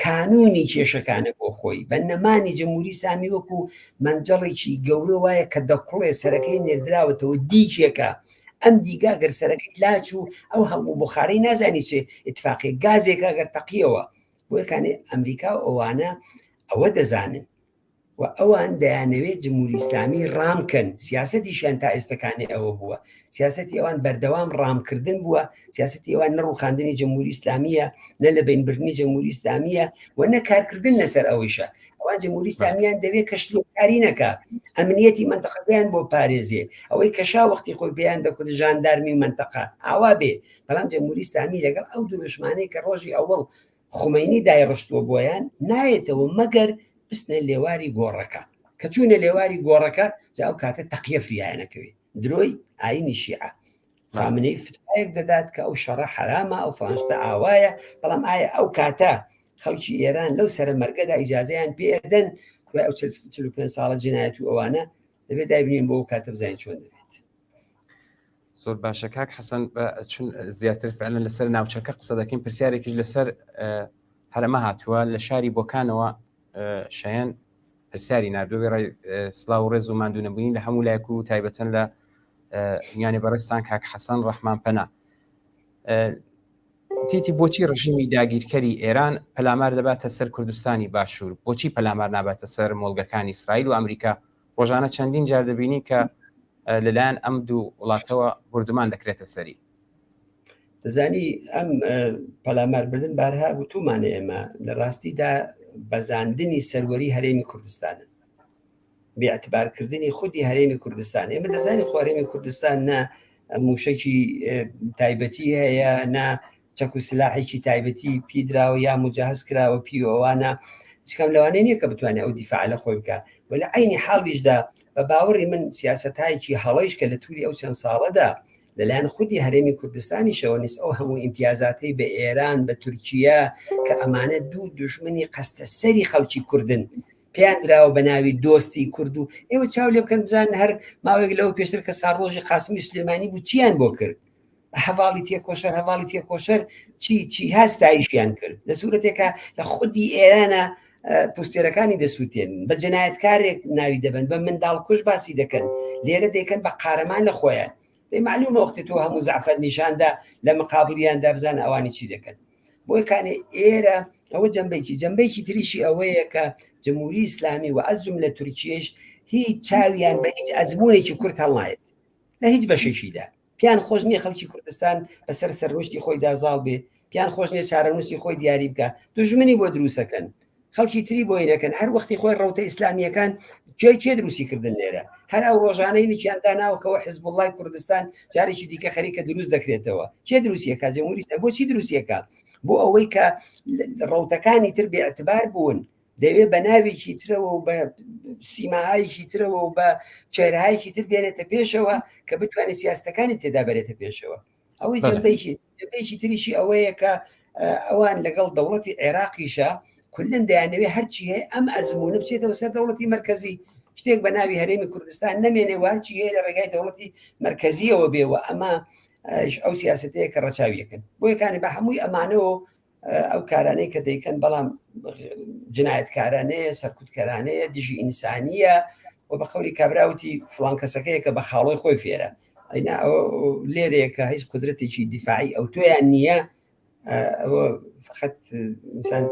کانونی کێشەکانە بۆ خۆی بە نەمانی جمهوری ئیسلامی وەکو مەنجەڵێکی گەورە وایە کە دەکوڵێ سەرەکەی نێردراوەتەوە دیکێکە ئەم دیگا گەر سەرەکەی لاچوو ئەو هەڵم و بخارەی نازانی چێ اتفاقی گازێکە گەر تەقیەوە بۆیەکانێ ئەمریکا و ئەوانە ئەوە دەزانن و ئەوان دەیانەوێت جمهوری ئیسلامی ڕام کەن سیاسەتیشیان تا ئێستەکانێ ئەوە بووە سیاسەتی ئەوان بەردەوام ڕامکردن بووە سیاسەتی ئەوان نە ڕووخاندنی جمهوری ئیسلامیە نە لە بینبردنی جمهوری ئیسلامیە و نە کارکردن لەسەر ئەوەیشە ئەوان جمهوری ئیسلامیان دەوێت کە شلۆکاری نەکا ئەمنیەتی منتەقەکەیان بۆ پارێزێ ئەوەی کە شا وەختی خۆی پێیان دەکوت ژاندارمی منتەقە ئاوا بێ بەڵام جمهوری ئیسلامی لەگەڵ ئەو دروشمانەی کە ڕۆژی ئەوەڵ خومەینی دایڕشتووە بۆیان نایەتەوە مەگەر بچنە لێواری گۆڕەکە کە چوونە لێواری گۆڕەکە جا ئەو کاتە تەقیە فریایانەکەوێ درۆی ئاینی شیعە خامنەی فتوایەک دەدات کە ئەو شەڕە حرامە ئەو فڵانشتە ئاوایە بەڵام ئایا ئەو کاتە خەڵکی ئێران لەو سەرە مەرگەدا ئیجازەیان پێدەن دوای ئەو 45 ساڵە جنایەت و ئەوانە دەبێت دایبنین بۆ ئەو کاتە بزانین چۆن دەبێت زۆر باشە کاک حەسەن چون زیاتر فعلەن لەسەر ناوچەکە قسە دەکەین پرسیارێکیش لەسەر هەرەمە هاتووە لە شاری بۆکانەوە شایەن پرسیاری نردووە وێڕای سلااو و ڕێز و ماندوو نەبوونی لە هەموو لایەک و تایبەتەن لە میانێ بەڕێزتان کاک حەسەن ڕەحمان پەنا تیتی بۆچی ڕژیمی داگیرکەری ئێران پەلامار دەباتە سەر کوردستانی باشوور بۆچی پەلامار ناباتە سەر مۆڵگەکانی ئیسرائیل و ئەمریکا ڕۆژانە چەندین جار دەبینی کە لەلایەن ئەم دوو وڵاتەوە بردومان دەکرێتە سەری. دەزانی ئەم پەلاماربردن بارها وتومانە ئێمە لە ڕاستیدا بەزاندنی سەروەری هەرێمی کوردستانە بێعتبارکردنی خودی هەرێمی کوردستان ئێمە دەزانی خۆ هەرێمی کوردستان نە موشکی تایبەتی هەیە نە چەک و سلاحێکی تایبەتی پیدراوە یا مجهز کراوە پیوەوانە. هیچ کام لەوانەیە نییە کە بتوانێت ئەو دیفاع لە خۆی بکە و لە عینی حاڵیشدا بە باوەڕی من سیاسەتایەکی هەڵەیش کە لە توری ئەو چەند ساڵەدا لەلایەن خودی هەرێمی کوردستانیشەوە نیست ئەو هەموو ئیمتیازاتەی بە ئێران بە تورکیا کە ئەمانە دوو دوژمنی قەستە سەری خەڵکی کوردن پێیان دراوە بە ناوی دۆستی کورد و ئێوە چاو لێ بکەن بزانن هەر ماوەیەک لەوە پێشتر کە ساڕۆژی قاسمی سلێمانی بوو چیان بۆ کرد هەواڵی تێکۆشەر هەواڵی تێکۆشەر چی چی هەستایشیان کرد لە سوورەتێکە لە خودی ئێرانە پوستێرەکانی دەسووتێن بە جەنایەتکارێک ناوی دەبن بە منداڵ کوش باسی دەکەن لێرە دەیکەن بە قارەمان لە خۆیان دەی معلومە وەختی تۆ هەموو زعفەت نیشاندا لە مقابلیاندا بزانە ئەوانی چی دەکەن بۆی کانێ ئێرە ئەوە جەمبێکی جەمبێکی تریشی ئەوەیە کە جمهوری ئیسلامی و ئەز جملە تورکیەش هیچ چاویان بە هیچ ئەزمونێکی کورد هەڵنایەت لە هیچ بەشێکیدا پیان خۆش نییە خەڵکی کوردستان بەسەر سەرروشتی خۆیدا زاڵ بێ پیان خۆش نییە چارەنووسی خۆی دیاری بکە دژمنی بۆ دروستەکەن خەڵکی تری بۆی نەکەن هەر وەختی خۆی ڕەوتە ئیسلامیەکان کێ کێ دروستی کردن لێرە هەر ئەو ڕۆژانەی نکیان داناوەکەەوە حزبوڵای کوردستان جارێکی دیکە خەریکە دروست دەکرێتەوە کێ دروستیەکە جمهوری بۆچی دروستیەکە بۆ ئەوەی کە ڕەوتەکانی تر بێعتبار بوون دەوێت بە ناوێکی ترەوە و بە سیماهایکی ترەوە و بە چێرهایکی تر بێنێتە پێشەوە کە بتوانێت سیاستەکانی تێدا بەرێتە پێشەوە ئەوەی جەنبەیەکی جەنبەیەکی تریشی ئەوەیە کە ئەوان لەگەڵ دەوڵەتی عێراقیشە کلن دەیانەوێ هەرچی هەیە ئەم ئەزمونە بچێتەوە سەر دەوڵەتی مرکزی شتێک بە ناوی هەرێمی کوردستان نەمێنێ وارچی هەیە لە ڕێگای دەوڵەتی مرکزیەوە بێەوە ئەمە ئەو سیاستەیە کە ڕەچاویەکەن بۆیەکانی بە هەمووی ئەمانەوە ئەو کارانەی کە دەیکەن بەڵام جنایەتکارانەیە سەرکوتکەرانەیە دژی ئینسانیە و بە قەولی کابراوتی فلان کەسەکەیە کە بە خاڵۆی خۆی فێرە ئەینا لێرەیە کە هیچ قدرەتێکی دیفاعی ئەو تۆیان نییە ئەوە فقط ئینسان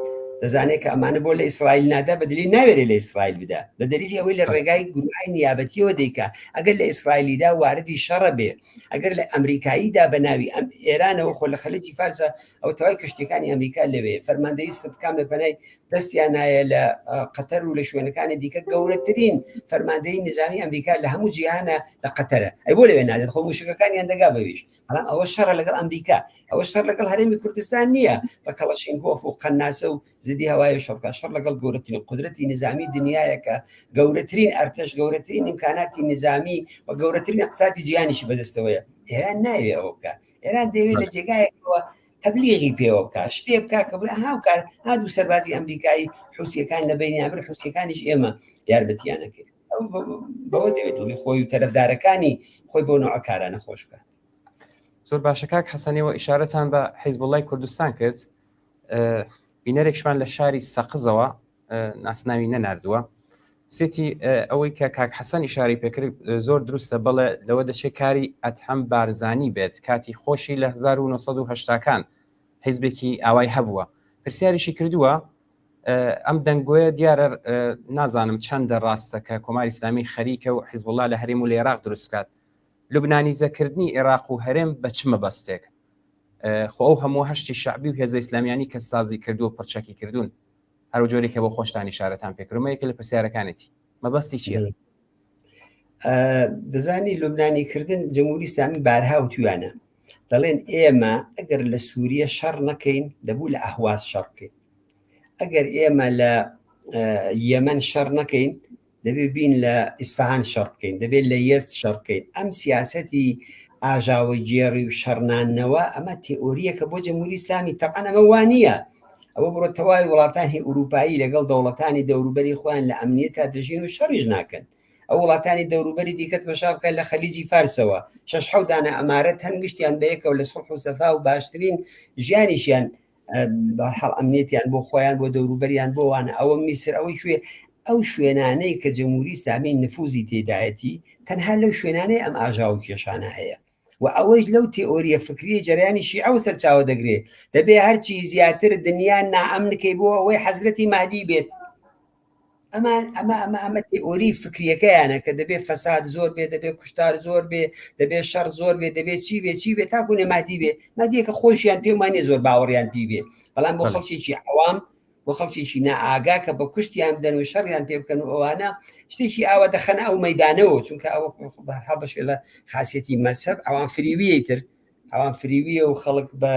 دەزانێت کە ئەمانە بۆ لە ئیسرائیل نادا بە دلیل ناوێرێ لە ئیسرائیل بدا بە دلیلی ئەوەی لە ڕێگای گروهای نیابەتیەوە دەیکا ئەگەر لە ئیسرائیلیدا واردی شەڕە بێ ئەگەر لە ئەمریکاییدا بە ناوی ئەم ئێرانەوە خۆ لە خەلیجی فارسە ئەو تەوای کەشتیەکانی ئەمریکا لەوێ فەرماندەی سەدکام لە پەنای دەستیانایە لە قەتەر و لە شوێنەکانی دیکە گەورەترین فەرماندەی نظامی ئەمریکا لە هەموو جیهانە لە قەتەرە ئەی بۆ لەوێ نادێت خۆ موشکەکانیان دەگا بەویش بەڵام ئەوە شەڕە لەگەڵ ئەمریکا ئەوە شەڕ لەگەڵ هەرێمی کوردستان نییە بە کەڵەشینگۆف و قەناسە و زدی هەوای شەڕکە شەڕ لەگەڵ گەورەترین قدرەتی نظامی دنیایەکە گەورەترین ئەرتەش گەورەترین ئیمکاناتی نظامی و گەورەترین اقتصادی جیهانیشی بەدەستەوەیە ئێران ناوێ ئەوە بکە ئێران دەیەوێت لە جێگایەکەوە تەبلیغی پێوە بکە شتێ بکە کە بڵێ هاوکار هادوو سەربازی ئەمریکایی حوسیەکان لە بینیان بر حوسیەکانیش ئێمە یارمەتیانەکەین بەوە دەوێت دڵی خۆی و تەرەفدارەکانی خۆی بۆ نوعە کارانە خۆش بکات. زۆر باشە کاک حەسەنیەوە ئیشارەتان بە حیزبوڵای کوردستان کرد بینەرێکشمان لە شاری سەقزەوە ناسناوی نەناردووە سێتی ئەوەی کە کاک حەسەن ئیشاری پێکرد زۆر دروستە بەڵێ لەوە دەچێت کاری ئەتهەم بارزانی بێت کاتی خۆشی لە 1970کان حیزبێکی ئاوای هەبووە پرسیاریشی کردووە ئەم دەنگۆیە دیارە نازانم چەندە ڕاستە کە کۆماری ئیسلامی خەریکە و حیزبوڵا لە هەرێم و لە عێراق دروست بکات لوبنانیزەکردنی عێراق و هەرێم بە چ مەبەستێک خۆ ئەو هەموو هەشتی شعبی و هێزە ئیسلامیانی کە سازی کردو و پڕچەکی کردوون هەرو جۆری کە بۆ خۆشتان ئیشارەتان پێکردمە یەکە لە پرسیارەکانێتی مەبەستی چییە؟ دەزانی لوبنانی کردن جمهوری ئیسلامی بارها وتویانە دەڵێن ئێمە ئەگەر لە سووریە شەڕ نەکەین دەبوو لە ئەهواز شەڕ بکەین ئەگەر ئێمە لە یەمەن شەڕ نەکەین دەبێ بین لە ئیسفهان شەڕ بکەین دەبێت لە یەزد شەڕ بکەین ئەم سیاسەتی ئاژاوەگێڕی و شەڕنانەوە ئەمە تئۆریەکە بۆ جمهوری ئیسلامی تەبعەن ئەمە وانە ئەوە بڕۆ تەواوی وڵاتانی ئوروپایی لەگەڵ دەوڵەتانی دەوروبەری خۆیان لە ئەمنیەتا دەژین و شەڕیش ناکەن ئەو وڵاتانی دەوروبەری دیکە تەماشا بکە لە خەلیجی فارسەوە شەش حەوت دانە ئەمارەت هەن گشتیان بەیەکەوە لە سوڵح و سەفا و باشترین ژیانیشیان بەرحاڵ ئەمنیەتیان بۆ خۆیان بۆ دەوروبەریان بۆ وانە ئەوە میسر ئەوەی کوێ ئەو شوێنانەی کە جمهوری ئیسلامی نفوزی تێدایەتی تەنها لەو شوێنانەی ئەم ئاژاوە و کێشانە هەیە و ئەوەیش لەو تئۆریە فکریە جەریانی شیعەوە سەرچاوە دەگرێ دەبێ هەرچی زیاتر دنیا نائەمنکەی بۆ ئەوەی حەزرەتی مەهدی بێت ئەمان ئەمە ئەمە ئەمە تئۆری فکریەکەیانە کە دەبێ فەساد زۆر بێ دەبێ کوشتار زۆر بێ دەبێ شەڕ زۆر بێ دەبێ چی بێ چی بێ تاکو نەمادی بێ مادیەکە خۆشیان پێمانێ زۆر باوەڕیان پی بێ بەڵام بۆ خەڵکێکی عوام بۆ خەڵکێکی نائاگا کە بە کوشتیان بدەن و شەڕیان پێ بکەن و ئەوانە شتێکی ئاوا دەخەنە ئەو مەدانەوە چونکە ئەوە بەرحاڵ بەشێ لە خاصەتی مەسەب ئەوان فریویە تر ئەوان فریویە و خەڵک بە.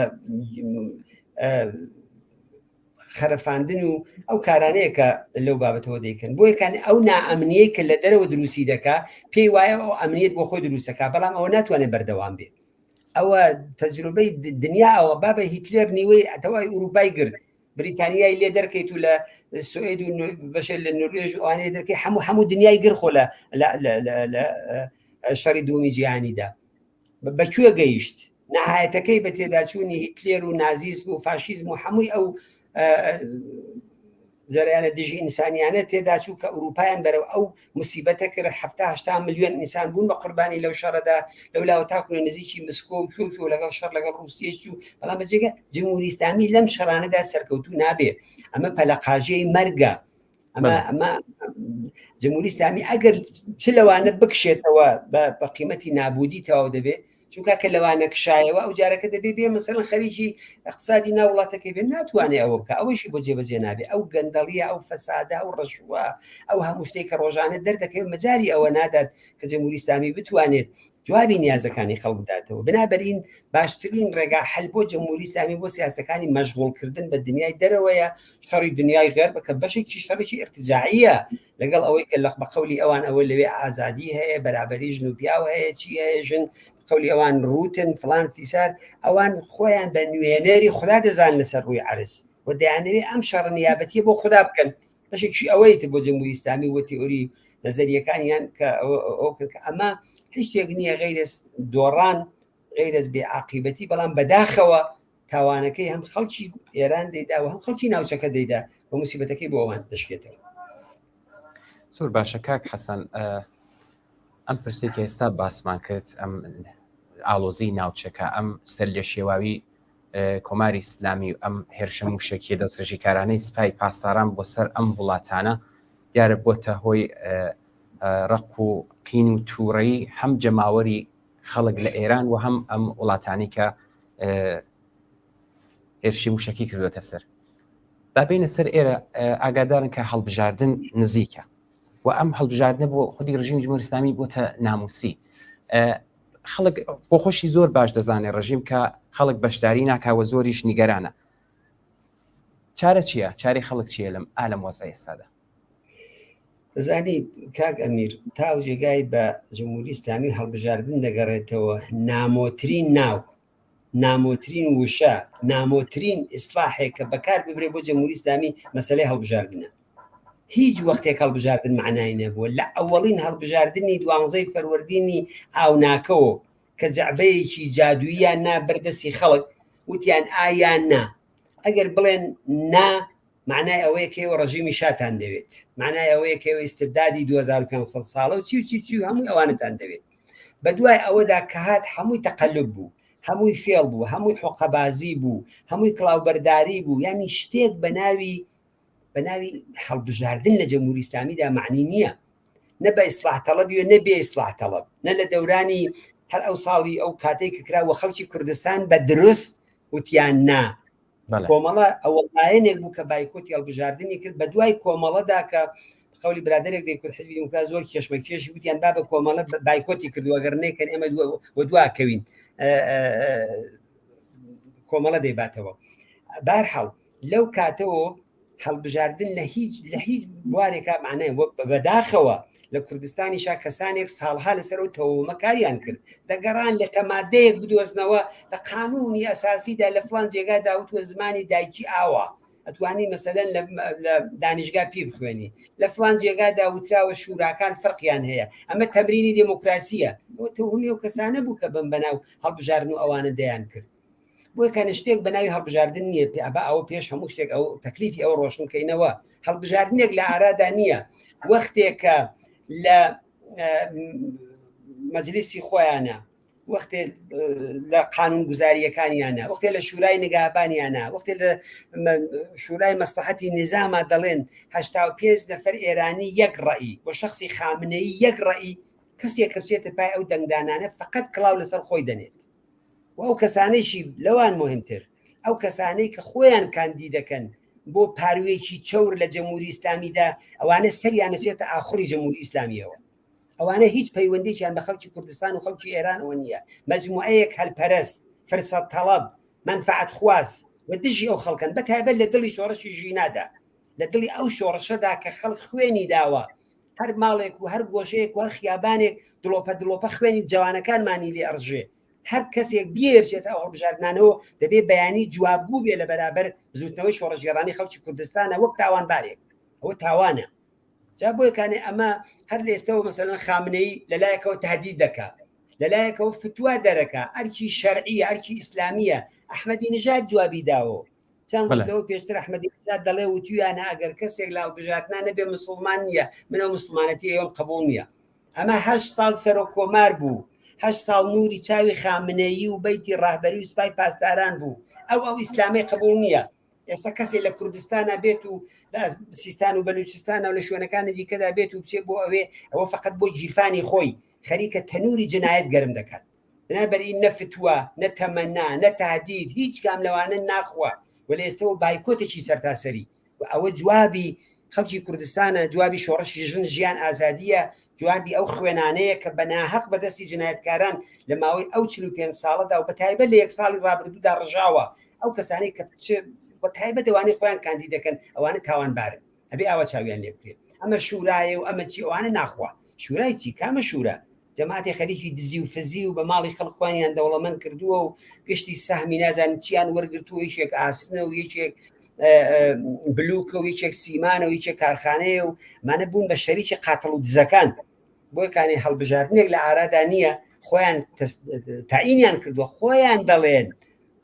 خەرەفاندن و ئەو کارانەیە کە لەو بابەتەوە دەیکەن بۆیە کانی ئەو نائەمنیەی کە لە دەرەوە دروستی دەکا پێی وایە ئەو ئەمنیەت بۆ خۆی دروستەکە بەڵام ئەوە ناتوانێت بەردەوام بێ ئەوە تەجروبەی دنیا ئەوە بابە هیتلێر نیوەی ئەتەوای ئوروپای گرت بریتانیای لێ دەرکەیت و لە سوئد و بەشێ لە نروێژ و ئەوانەی دەرکەی هەموو هەموو دنیای گر خۆ لە لە شەڕی دووەمی جیهانیدا بە کوێ گەیشت نهایەتەکەی بە تێداچوونی هیتلێر و نازیزم و فاشیزم و هەمووی ئەو جەرەیانە دژی ئینسانیانە تێداچوو کە ئەوروپایان بەرەو ئەو مسیبەتە کرد هەفتا ملیۆن ئینسان بوون بە قوربانی لەو شەڕەدا لەو لاوە تاکو لە نزیکی مسکۆ و کوێ کوێ لەگەڵ شەڕ لەگەڵ ڕووسیەش چوو بەڵام بەجێگە جمهوری ئیسلامی لەم شەڕانەدا سەرکەوتوو نابێ ئەمە پەلەقاژەی مەرگە ئەمە ئەمە جمهوری ئیسلامی ئەگەر چ لەوانە بکشێتەوە بە قیمەتی نابودی تەواو دەبێت چونکە کە لەوانە کشایەوە ئەو جارەکە دەبێ بێ مەسەلەن خەریکی اقتصادی ناو وڵاتەکەی بێ ناتوانێ ئەوە بکە ئەوەیشی بۆ جێبەجێ نابێ ئەو گەندەڵیە ئەو فەسادە ئەو ڕەشوە ئەو هەموو شتێک کە ڕۆژانە دەردەکەوێت مەجای ئەوە نادات کە جمهوری ئیسلامی بتوانێت جوابی نیازەکانی خەڵک بداتەوە بنابەرین باشترین ڕێگا حل بۆ جمهوری ئیسلامی بۆ سیاسەکانی مەشغوڵکردن بە دنیای دەرەوەیە شەڕی دنیای غەرب کە بەشێکی شەڕێکی ئرتجاعیە لەگەڵ ئەوەی کە لەق بە قەولی ئەوان ئەوە لەوێ ئازادی هەیە بەرابەری ژن و پیاو هەیە چی هەیە ژن قەولی ئەوان ڕووتن فلان فیسار ئەوان خۆیان بە نوێنەری خدا دەزان لەسەر ڕووی عرز و دەیانەوێ ئەم شەڕە نیابەتیە بۆ خدا بکەن بەشێکی ئەوەی تر بۆ جمهوری ئیسلامی و تئوری نەزەریەکانیان کە ئەو کە ئەمە هیچ شتێک نییە غەیرەس دۆڕان غەیرەس بێ عاقیبەتی بەڵام بەداخەوە تاوانەکەی هەم خەڵکی ئێران دەیدا و هەم خەڵکی ناوچەکە دەیدا و موسیبەتەکەی بۆ ئەوان دەشکێتەوە. زۆر باشە کاک حەسەن ئەم پرسێک کە ئێستا باسمان کرد ئەم ئالۆزی ناوچەکە ئەم سەر لە شێواوی کۆماری ئیسلامی و ئەم هێرشە موشەکیە دەستڕێژیکارانەی سپای پاسداران بۆ سەر ئەم وڵاتانە دیارە بۆتە هۆی ڕق و قین و تووڕەیی هەم جەماوەری خەڵک لە ئێران و هەم ئەم وڵاتانی کە هێرشی موشەکی کردوێتە سەر بابینە سەر ئێرە ئاگادارن کە هەڵبژاردن نزیکە و ئەم هەڵبژاردنە بۆ خودی ڕژیمی جمهوری ئیسلامی بۆتە ناموسی خەڵک بۆ خۆشی زۆر باش دەزانێت ڕژیم کە خەڵک بەشداری ناکاوە زۆریش نیگەرانە چارە چییە چاری خەڵک چییە لەم ئالم وەزە ئێستادا زانی کاک ئەمیر تا و جێگای بە جمهوری ئیسلامی هەڵبژاردن دەگەڕێتەوە نامۆترین ناو نامۆترین وشە نامۆترین ئیسلاحێک کە بەکار ببرێ بۆ جمهوری ئیسلامی مەسلەی هەڵبژاردنە هیچ وەختێک هەڵبژاردن معنای نەبووە لە ئەوەڵین هەڵبژاردنی دوانزەی فەروەردینی ئاوناکەوە کە جەعبەیەکی جادوویان نا بەردەستی خەڵک وتیان ئایان نا ئەگەر بڵێن نا معنای ئەوەیە کە ئێوە ڕژیمی شاتان دەوێت معنای ئەوەیە کە ئێوە ئیستبدادی 2500 ساڵە و چی و چی چی و هەمووی ئەوانتان دەوێت بە دوای ئەوەدا کە هات هەمووی تەقەلب بوو هەمووی فێڵ بوو هەمووی حۆقەبازی بوو هەمووی کڵاوبەرداری بوو یعنی شتێک بە ناوی بە ناوی هەڵبژاردن لە جمهوری ئیسلامیدا معنی نییە نە بە ئیسلاح تەڵەبی و نە بێ ئیسلاح تەڵەب نە لە دەورانی هەر ئەو ساڵی ئەو کاتێک کە کرا وە خەڵکی کوردستان بە دروست وتیان نا کۆمەڵە ئەوە لایەنێک بوو کە بایکۆتی هەڵبژاردنی کرد بە دوای کۆمەڵەدا کە قولی برادێک دەیکرد حزبی دیموکرات زۆر کێشمە کێشی وتیان با بە کۆمەڵە بایکۆتی کردووە گەر نەیکەن ئێمە وە دواکەوین کۆمەڵە دەیباتەوە بارحاڵ لەو کاتەوە هەڵبژاردن لە هیچ لە هیچ بوارێکا معنای وەک بەداخەوە لە کوردستانیشا کەسانێک ساڵها لەسەر ئەو تەوەمە کاریان کرد دەگەڕان لە تەمادەیەک بدۆزنەوە لە قانونی ئەساسیدا لە فلان جێگادا وتوە زمانی دایکی ئاوا ئەتوانی مەسەلەن لە دانیشگا پی بخوێنی لە فلان جێگادا وتراوە شوراکان فەرقیان هەیە ئەمە تەمرینی دێموکراسیە ئەوە تەوهمی ئەو کەسانە بوو کە بەم بەناو هەڵبژاردن و ئەوانە دەیان کرد بۆیە کە شتێک بە ناوی هەڵبژاردن نییە پێ ئەبا ئەوە پێش هەموو شتێک ئەو تەکلیفی ئەوە ڕۆشن کەینەوە هەڵبژاردنێک لە ئارادا نییە وەختێکە لە مەجلیسی خۆیانە وەختێ لە قانون گوزاریەکانیانە وەختێ لە شورای نگابانیانە وەختێ لە شورای مەسلحەتی نظامە دەڵێن پێنج نەفەر ئێرانی یەک ڕئی و شخصی خامنەیی یەک ڕئی کەسێک کە بچێتە پای ئەو دەنگدانانە فقط کڵاو لەسەر خۆی دەنێت و ئەو کەسانەیشی لەوان مهمتر ئەو کەسانەی کە خۆیان کاندی دەکەن بۆ پاروێکی چەور لە جەمهوری ئیسلامیدا ئەوانە سەریان نەچێتە ئاخوری جەمهوری ئیسلامیەوە ئەوانە هیچ پەیوەندێکیان بە خەڵکی کوردستان و خەڵکی ئێرانەوە نییە مەجموعەیەک هەلپەرست فرسەت تەڵەب مەنفەعەت خواز. و دژی ئەو خەڵکەن بە تایبەت لە دڵی شۆڕشی ژینادا لە دڵی ئەو شۆڕشەدا کە خەڵک خوێنی داوە هەر ماڵێک و هەر گۆشەیەک و هەر خیابانێک دڵۆپە دڵۆپە خوێنی جوانەکانمانی لێ ئەڕژێ هەر کەسێک بیەوێ بچێتە ئەو هەڵبژاردنانەوە دەبێ بەیانی جوابگوو بێ لە بەرابەر بزوتنەوەی شۆڕشگێڕانی خەڵکی کوردستانە وەک تاوانبارێک ئەوە تاوانە جا بۆیە کانێ ئەمە هەر لە ئێستەوە مەسەلەن خامنەیی لەلایەکەوە تهدید دەکا لەلایەکەوە فتوا دەرەکا ئەرکی شەرعیە ئەرکی ئیسلامیە ئەحمەدی نژاد جوابی داوە چەند ڕۆژ لەوە پێشتر ئەحمەدی نژاد دەڵێ وتویانە ئەگەر کەسێک لە هەڵبژاردنا نەبێ مسلمان نییە من ئەو مسلمانەتی ئێوەم قبوڵ نییە ئەمە هەشت ساڵ سەرۆک کۆمار بوو هەشت ساڵ نوری چاوی خامنەیی و بەیتی ڕاهبەری و سپای پاسداران بوو ئەو ئەو ئیسلامەی قبوڵ نییە ئێستا کەسێ لە کوردستانە بێت و لە سیستان و بەلوچستانە و لە شوێنەکانی دیکەدا بێت و بچێت بۆ ئەوێ ئەوە فقط بۆ گیرفانی خۆی خەریکە تەنوری جنایەت گەرم دەکات بنابەری نە فتوە نە تەمەنا نە تهدید هیچ کام لەوانە ناخوا و لە ئێستەوە بایکۆتێکی سەرتاسەری و ئەوە جوابی خەڵکی کوردستانە جوابی شۆڕشی ژن ژیان ئازادیە جوابی ئەو خوێنانەیە کە بە ناهەق بە دەستی جنایەتکاران لە ماوەی ئەو 45 ساڵەدا و بە تایبەت لە یەک ساڵی ڕابردوودا ڕژاوە ئەو کەسانەی کە چ بە تایبەت ئەوانەی خۆیان کاندید دەکەن ئەوانە تاوانبارن ئەبێ ئاوا چاویان لێ بکرێت ئەمە شورایە و ئەمە چی ئەوانە ناخوا شورای چی کامە شورا جەماعەتی خەریکی دزی و فزی و بە ماڵی خەڵک خۆیان دەوڵەمەند کردووە و گشتی سەهمی نازانم چیان وەرگرتووە یەکێک ئاسنە و یەکێک بلوکە و یەکێک سیمانە و یەکێک کارخانەیە و مانە بوون بە شەریکی قاتڵ و دزەکان بۆی کانی هەڵبژاردنێک لە ئارادا نییە خۆیان تاینیان کردووە خۆیان دەڵێن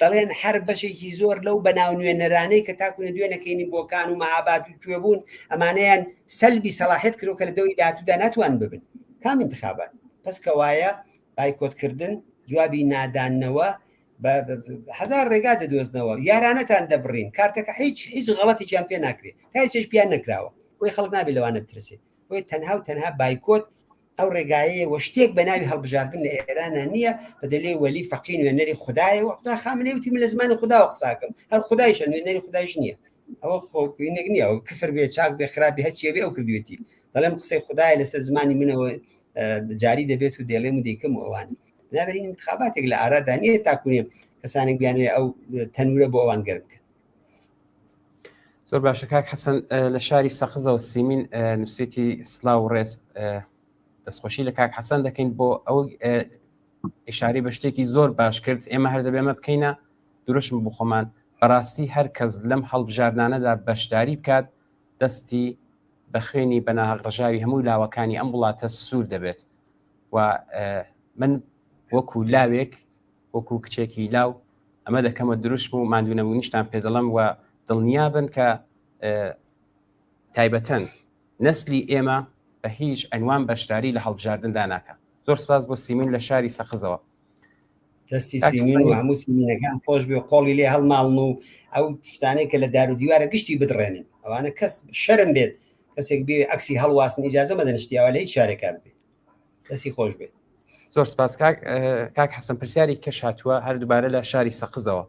دەڵێن هەر بەشێکی زۆر لەو بەناو نوێنەرانەی کە تاکو لە دوێنەکەینی بۆکان و مەهاباد و کوێ بوون ئەمانەیان سەلبی سەڵاحیت کرد کە لە دەوری داهاتوودا ناتوان ببن کام انتخابات پس کەوایە بایکۆتکردن جوابی نادانەوە هەزار ڕێگا دەدۆزنەوە یارانەتان دەبڕین کارتەکە هیچ هیچ غەڵەتێکیان پێ ناکرێت تا هیچ پیان نەکراوە بۆی خەڵک نابێت لەوانە بترسێت بۆی تەنها و تەنها بایکۆت ئەو ڕێگایەیە و شتێک بە ناوی هەڵبژاردن لە ئێرانە نییە بە دەلێ وەلی فەقی نوێنەری خدایە و خدا خامنەی وتی من لە زمانی خداوە قساکەم هەر خدایشە نوێنەری خدایش نییە ئەوە خۆکرینێک نییە ئەو کفر بێ چاک بێ خراپی هەرچیە بێ ئەو کردوێتی دەڵێم قسەی خدایە لەسەر زمانی منەوە جاری دەبێت و دێڵێم و دەیکەم و ئەوان بنابرین انتخاباتێک لە ئارادا نییە تاکوونێ کەسانێک بیانێ ئەو تەنورە بۆ ئەوان گەرم بکەن زۆر باشە کاک حەسەن لە شاری سەقزەوە سیمین نووسێتی سلااو و ڕێز دەستخۆشی لە کاک حەسەن دەکەین بۆ ئەو ئشاری بە شتێکی زۆر باش کرد ئێمە هەر دەبێمە بکەینە دروشم بۆ خۆمان بەڕاستی هەر کەس لەم هەڵبژاردانەدا بەشداری بکات دەستی بە خوێنی بەناهەق ڕژاوی هەموو لاوەکانی ئەم وڵاتە سوور دەبێت و من وەکو لاوێک وەکو کچێکی لاو ئەمە دەکەمە دروشم و ماندوونەبوونیشتان پێ دەڵێم و دڵنیابن کە تایبەتەن نەسلی ئێمە بە هیچ ئەنوان بەشداری لە هەڵبژاردندا ناکە زۆر سپاس بۆ سیمین لە شاری سەقزەوە دەستی سیمین و هەموو سیمینەکان خۆش بێ قۆڵی لێ هەڵماڵن و ئەو شتانەی کە لە دار و دیوارە گشتی بدڕێنن ئەوانە کەس شەرم بێت کەسێک بێ عکسی هەڵواسن ئیجازە مەدەن شتیاوە لە هیچ شارێکا بێت دەستی خۆش بێت زۆر سپاس کاک کاک حەسەن پرسیاری کەش هاتووە هەر دووبارە لە شاری سەقزەوە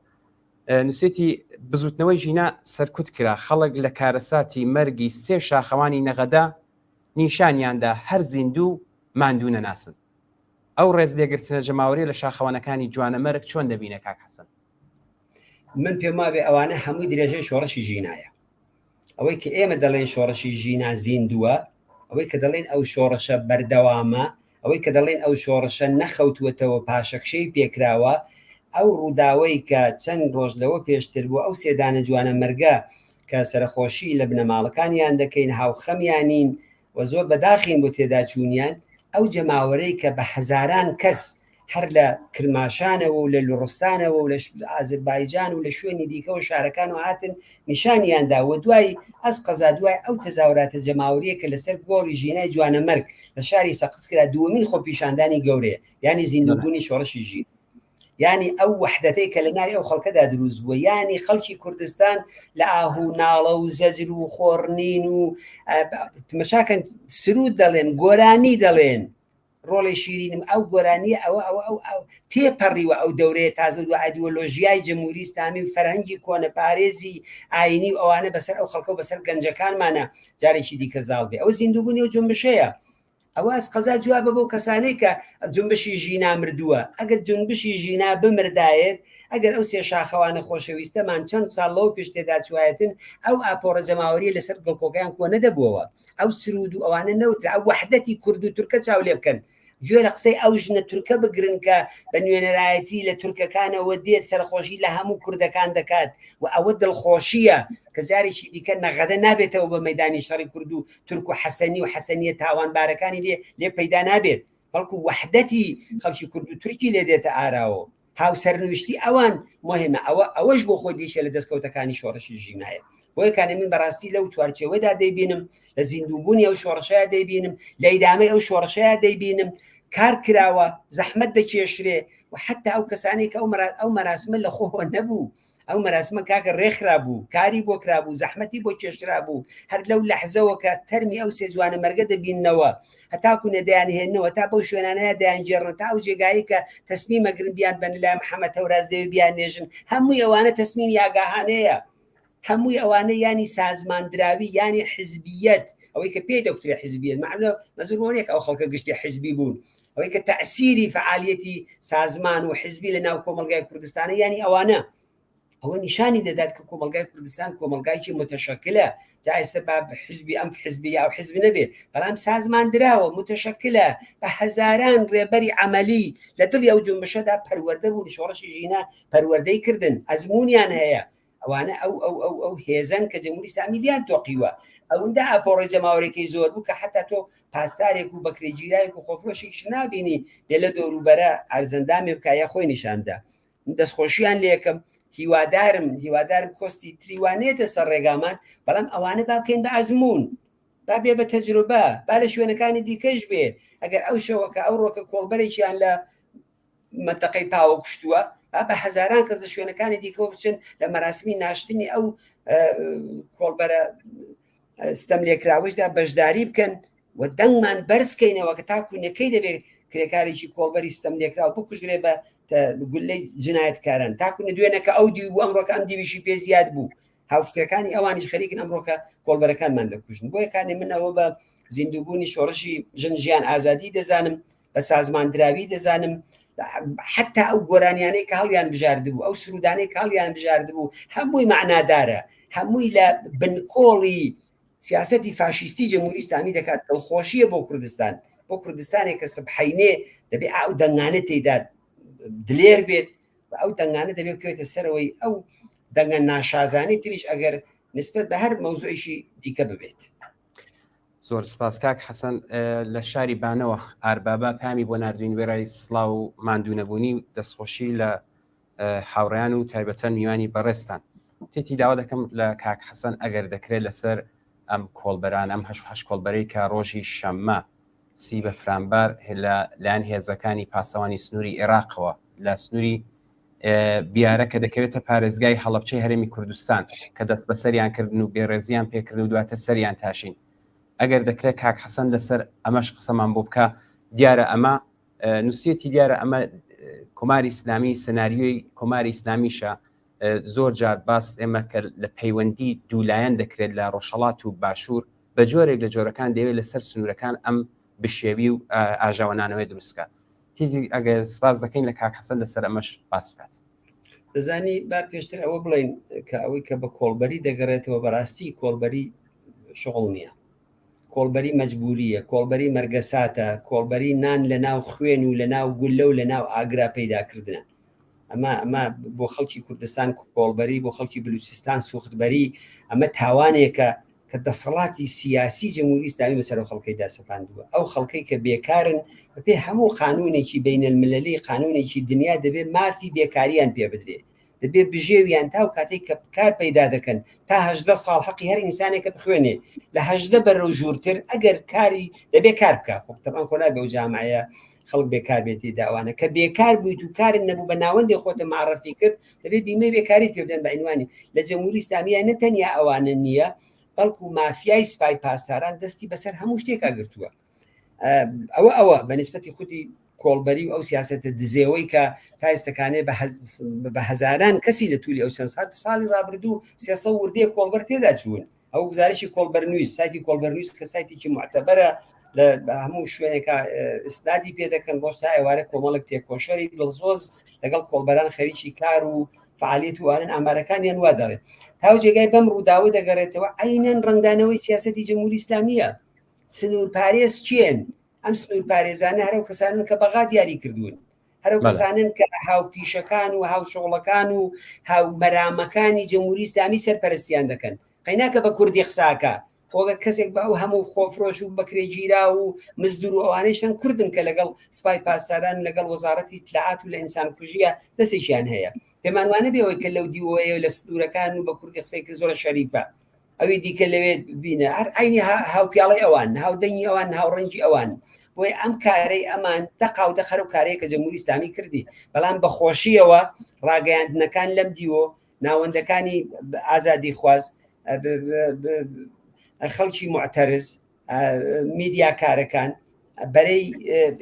نووسێتی بزوتنەوەی ژینا سەرکوت کرا خەڵک لە کارەساتی مەرگی سێ شاخەوانی نەغەدا نیشانیاندا هەر زیندوو ماندوو نەناسن ئەو ڕێز لێگرتنە جەماوەریە لە شاخەوانەکانی جوانەمەرگ چۆن دەبینە کاک حەسەن؟ من پێم وابێ ئەوانە هەمووی درێژەی شۆڕشی ژینایە ئەوەی کە ئێمە دەڵێن شۆڕشی ژینا زیندووە، ئەوەی کە دەڵێن ئەو شۆڕشە بەردەوامە، ئەوەی کە دەڵێن ئەو شۆڕشە نەخەوتووەتەوە پاشەکشەی پێکراوە، ئەو ڕووداوەی کە چەند ڕۆژ لەوە پێشتر بوو، ئەو سێ دانە جوانەمەرگە کە سەرەخۆشی لە بنەماڵەکانیان دەکەین، هاوخەمیانین و زۆر بەداخین بۆ تێداچوونیان، ئەو جەماوەرەی کە بە هەزاران کەس هەر لە کرماشانەوە و لە لوڕستانەوە و لە ئازربایجان و لە شوێنی دیکەوە شارەکانەوە هاتن نیشانیان دا و دوای ئەز قەزا دوای ئەو تەزاوراتە جەماوەریە کە لەسەر گۆڕی ژینای جوانەمەرگ لە شاری سەقز کرا دووەمین خۆپیشاندانی گەورەیە یانی زیندووبوونی شۆڕشی ژین یانی ئەو وەحدەتەی کە لە ناوی ئەو خەڵکەدا دروست بووە یانی خەڵکی کوردستان لە ئاه و ناڵە و زەجر و خۆڕنین و تمەشاکەن سرود دەڵێن گۆرانی دەڵێن ڕۆڵی شیرینم ئەو گۆرانیە ئەوە ئەوە ئەو ئەو تێپەڕیوە ئەو دەورەیە تازە دو ئایدیۆلۆژیای جمهوری ئیسلامی و فەرهەنگی کۆنەپارێزی ئاینی و ئەوانە بەسەر ئەو خەڵکە و بەسەر گەنجەکانمانە جارێکی دیکە زاڵ بێ ئەوە زیندووبوونی ئەو جنبشەیە. ئەوە ئەس قەزا جوابە بەو کەسانەی کە جونبشی ژینا مردووە. ئەگەر جونبشی ژینا بمردایەت، ئەگەر ئەو سێ شاخەوانە خۆشەویستەمان چەند ساڵ لەوە پێش تێدا چوایەتن، ئەو ئاپۆڕە جەماوەریە لەسەر گڵکۆکەیان کۆ نەدەبووەوە. ئەو سروود و ئەوانە نەوترا. ئەو وەحدەتی کورد و تورکە چاو لێ بکەن. گوێ لە قسەی ئەو ژنە تورکە بگرن کە بە نوێنەرایەتی لە تورکەکانەوە دێت سەرخۆشی لە هەموو کوردەکان دەکات و ئەوە دڵخۆشییە کە جارێکی دیکە نەغەدە نابێتەوە بە مەدانی شەڕی کورد و تورک و حەسەنی و حەسەنیە تاوانبارەکانی لێ لێ پەیدا نابێت بەڵکو وەحدەتی خەڵکی کورد و تورکی لێ دێتە ئاراوە هاوسەرنوشتی ئەوان مهمە ئەوە ئەوەش بۆ خۆی دیشە لە دەستکەوتەکانی شۆڕشی ژینایە بۆیە کانێ من بەڕاستی لەو چوارچێوەدا دەیبینم لە زیندووبوونی ئەو شۆڕشەیە دەیبینم لە ئیدامەی ئەو شۆڕشەیە دەیبینم کار کراوە زەحمەت دەکێشرێ و حتا ئەو کەسانی کە ئەو مەراسمە لە خۆوە نەبوو ئەو مەراسمە کاکە ڕێکخرابوو، کاری بۆ کرابوو، زەحمەتی بۆ کێشرابوو، هەر لەو لەحزەوە کە تەرمی ئەو سێ جوانەمەرگە دەبیننەوە، هەتاکوو نە دەیانهێننەوە، تا بەو شوێنانەیا دەیانگێڕن، تا ئەو جێگایەی کە تەسمیم ئەگرن بیانبەنە لای محەمەد هەوراز لەوێ بیاننێژن، هەمووی ئەوانە تەسمیمی ئاگاهانەیە. هەمووی ئەوانە یانی سازماندراوی، یانی حزبییەت، ئەوەی کە پێی دەگوترێ حزبییەت، مەعنە مەنزوور ئەوە نییە کە ئەو خەڵکە گشتی حزبی بوون، ئەوەی کە تەئسیری فەعالیەتی سازمان و حزبی لە ناو کۆمەڵگای کوردستانە یانی ئەوانە ئەوە نیشانی دەدات کە کۆمەڵگای کوردستان کۆمەڵگایکی متەشەکلە جا ئێستا با حزبی ئەم حزبی یا حزب نەبێ بەڵام سازمان دراوە متەشەکلە بە هەزاران ڕێبەری عەمەلی لە دڵی ئەو جونبشەدا پەروەردە بوون شۆڕشی ژینا پەروەردەی کردن ئەزمونیان هەیە ئەوانە ئەو ئەو ئەو ئەو هێزەن کە جمهوری ئیسلامی لیان تۆقیوە ئەوەندە ئاپۆڕی جەماوەرەکەی زۆر بوو کە حتا تۆ پاسدارێک و بەکرێگیراوێک و خۆفرۆشێکیش نابینی لێ لە دەوروبەرە ئەرزەندامێ بکە یا خۆی نیشاندا دەستخۆشیان لێکەم هیوادارم هیوادارم کۆستی تریوانێتە سەر ڕێگامان بەڵام ئەوانە با بکەین بە ئەزموون با بێ بە تەجروبە با لە شوێنەکانی دیکەش بێ ئەگەر ئەو شەوەکە ئەو ڕۆکە کۆڵبەرێکیان لە مەنتەقەی پاوە کوشتووە با بە هەزاران کەس لە شوێنەکانی دیکەوە بچن لە مەراسمی ناشتنی ئەو کۆڵبەرە ستەم لێکراوەشدا بەشداری بکەن و دەنگمان بەرزکەینەوە کە تاکو نەکەی دەبێت کرێکارێکی کۆڵبەری ستەم لێکراو بکوژرێ بە گولەی جنایەتکاران تاکو دوێنەکە ئەو دیو بوو ئەمڕۆکە ئەم دیویشی پێ زیاد بوو هاوفکرەکانی ئەوانیش خەریکن ئەمڕۆکە کۆڵبەرەکانمان دەکوژن بۆیە کانێ من ئەوە بە زیندووبوونی شۆڕشی ژن ژیان ئازادی دەزانم بە سازماندراوی دەزانم حتا ئەو گۆرانیانەی کە هەڵیان بژاردبوو ئەو سرودانەی کە هەڵیان بژاردبوو هەمووی معنادارە هەمووی لە بنکۆڵی سیاستی فاشیستی جمهوری ئیسلامی دەکات دڵخۆشیە بۆ کوردستان بۆ کوردستانێک کە سبحینێ دەبێ ئەو دەنگانە تێدا دلێر بێت و ئەو دەنگانە دەبێت بکەوێتە سەرەوەی ئەو دەنگە ناشازانی تریش ئەگەر نسبت بە هەر مەوزوعێکی دیکە ببێت. زۆر سپاس کاک حەسەن لە شاری بانەوە ئاربابا پامی بۆ ناردوین وێرای سڵاو و ماندوو نەبوونی و دەستخۆشی لە هاوڕیان و تایبەتەن میوانی بەڕێزتان تێتی داوا دەکەم لە کاک حەسەن ئەگەر دەکرێت لەسەر ئەم کۆڵبەران ئەم هەش هەش کۆڵبەرەی کە ڕۆژی شەممە سی بەفرانبار لە لایەن هێزەکانی پاسەوانی سنووری عێراقەوە لە سنووری بیارە کە دەکەوێتە پارێزگای هەڵەبچەی هەرێمی کوردستان کە دەستبەسەریان کردن و بێڕێزیان پێکردن و دواتر سەریان تاشین ئەگەر دەکرێت کاک حەسەن لەسەر ئەمەش قسەمان بۆ بکە دیارە ئەمە نووسیەتی دیارە ئەمە کۆماری ئیسلامی سناریۆی کۆماری ئیسلامیشە زۆر جار باس ئێمە کە لە پەیوەندی دوولایەن دەکرێت لە ڕۆژهەڵات و باشوور بە جۆرێک لە جۆرەکان دەیەوێت لەسەر سنوورەکان ئەم بشێوی و ئاژاوەنانەوەی دروستکە تیزی ئەگەر سپاس دەکەین لە کاک حەسەن لەسەر ئەمەش باس بکات. دەزانی با پێشتر ئەوە بڵێین کە ئەوەی کە بە کۆڵبەری دەگەڕێتەوە بەڕاستی کۆڵبەری شغڵ نییە کۆڵبەری مەجبوریە کۆڵبەری مەرگەساتە کۆڵبەری نان لە ناو خوێن و لە ناو گولە و لە ناو ئاگرا پەیداکردنە ئەمە ئەمە بۆ خەڵکی کوردستان کۆڵبەری بۆ خەڵکی بلوچستان سوختبەری ئەمە تاوانێکە کە دەسەڵاتی سیاسی جمهوری ئیسلامی بەسەر ئەو خەڵکەیدا سەپاندووە ئەو خەڵکەی کە بێکارن بەپێی هەموو قانونێکی بینەلملەلی قانونێکی دنیا دەبێت مافی بێکاریان پێ بدرێ دەبێ بژێویان تا و کاتێک کە کار پەیدا دەکەن تا هەژدە ساڵ حەقی هەر ئینسانێکە بخوێنێ لە هەژدە بەرەو ژوورتر ئەگەر کاری دەبێ کار بکە خۆ تەبعەن خۆ نابێ ئەو جامعەیە خەڵک بێکار بێتی داوانە کە بێکار بوویت و کارت نەبوو بە ناوەندێ خۆتە معرفی کرد دەبێ بیمەی بێکاریت پێ بدەن بە عینوانی لە جمهوری ئیسلامیە نە تەنیا ئەوانە نییە بەڵکو مافیای سپای پاسداران دەستی بەسەر هەموو شتێکا گرتووە ئەوە ئەوە بە نسبەتی خودی کۆڵبەری و ئەو سیاستە دزێوەی کە تا ئێستەکانێ بە هەزاران کەسی لە تولی ئەو چەند ساڵی ڕابردوو 300 وردەیە کۆڵبەر تێدا چوون ئەو گزارشی کۆڵبەر نووس سایتی کۆڵبەر نووس کە سایتێکی معتەبەرە لە هەموو شوێنێکا ئیسنادی پێ دەکەن ڕۆژ تا ئێوارە کۆمەڵک تێکۆشەری دڵسۆز لەگەڵ کۆڵبەران خەریکی کار و فعالیت و ئەوانن ئامارەکانیان وا دەڵێت تاو جێگای بەم ڕووداوە دەگەڕێتەوە عینەن ڕەنگدانەوەی سیاسەتی جمهوری ئیسلامیە سنوور پارێز کێن ئەم سنوور پارێزانە هەرو کەسانن کە بەغا دیاری کردوون هەرو کەسانن کە هاوپیشەکان و هاوشۆڵەکان و هاومەرامەکانی جمهوری ئیسلامی سەرپەرستیان دەکەن قەیناکە بە کوردی قساکە خۆ گەر کەسێک بە ئەو هەموو خۆفرۆش و بەکرێگیراو و مزدور و ئەوانەیشن کوردن کە لەگەڵ سپای پاسداران و لەگەڵ وەزارەتی ئیتلاعات و لە ئینسان کوژیە دەستێکیان هەیە پێمان وانە بێ ئەوەی کە لەو دیوەیە لە سنوورەکان و بە کوردی قسەی کرد زۆر شەریفە ئەوی دیکە لەوێ بینە هەر عینی هاوپیاڵی ئەوان هاودەنگی ئەوان هاوڕەنگی ئەوان بۆیە ئەم کارەی ئەمان دەقا و دەخەر و کارەیە کە جمهوری ئیسلامی کردی بەڵام بە خۆشیەوە ڕاگەیاندنەکان لەم دیوە ناوەندەکانی ئازادیخواز خەڵکی معتەرز میدیاکارەکان بەرەی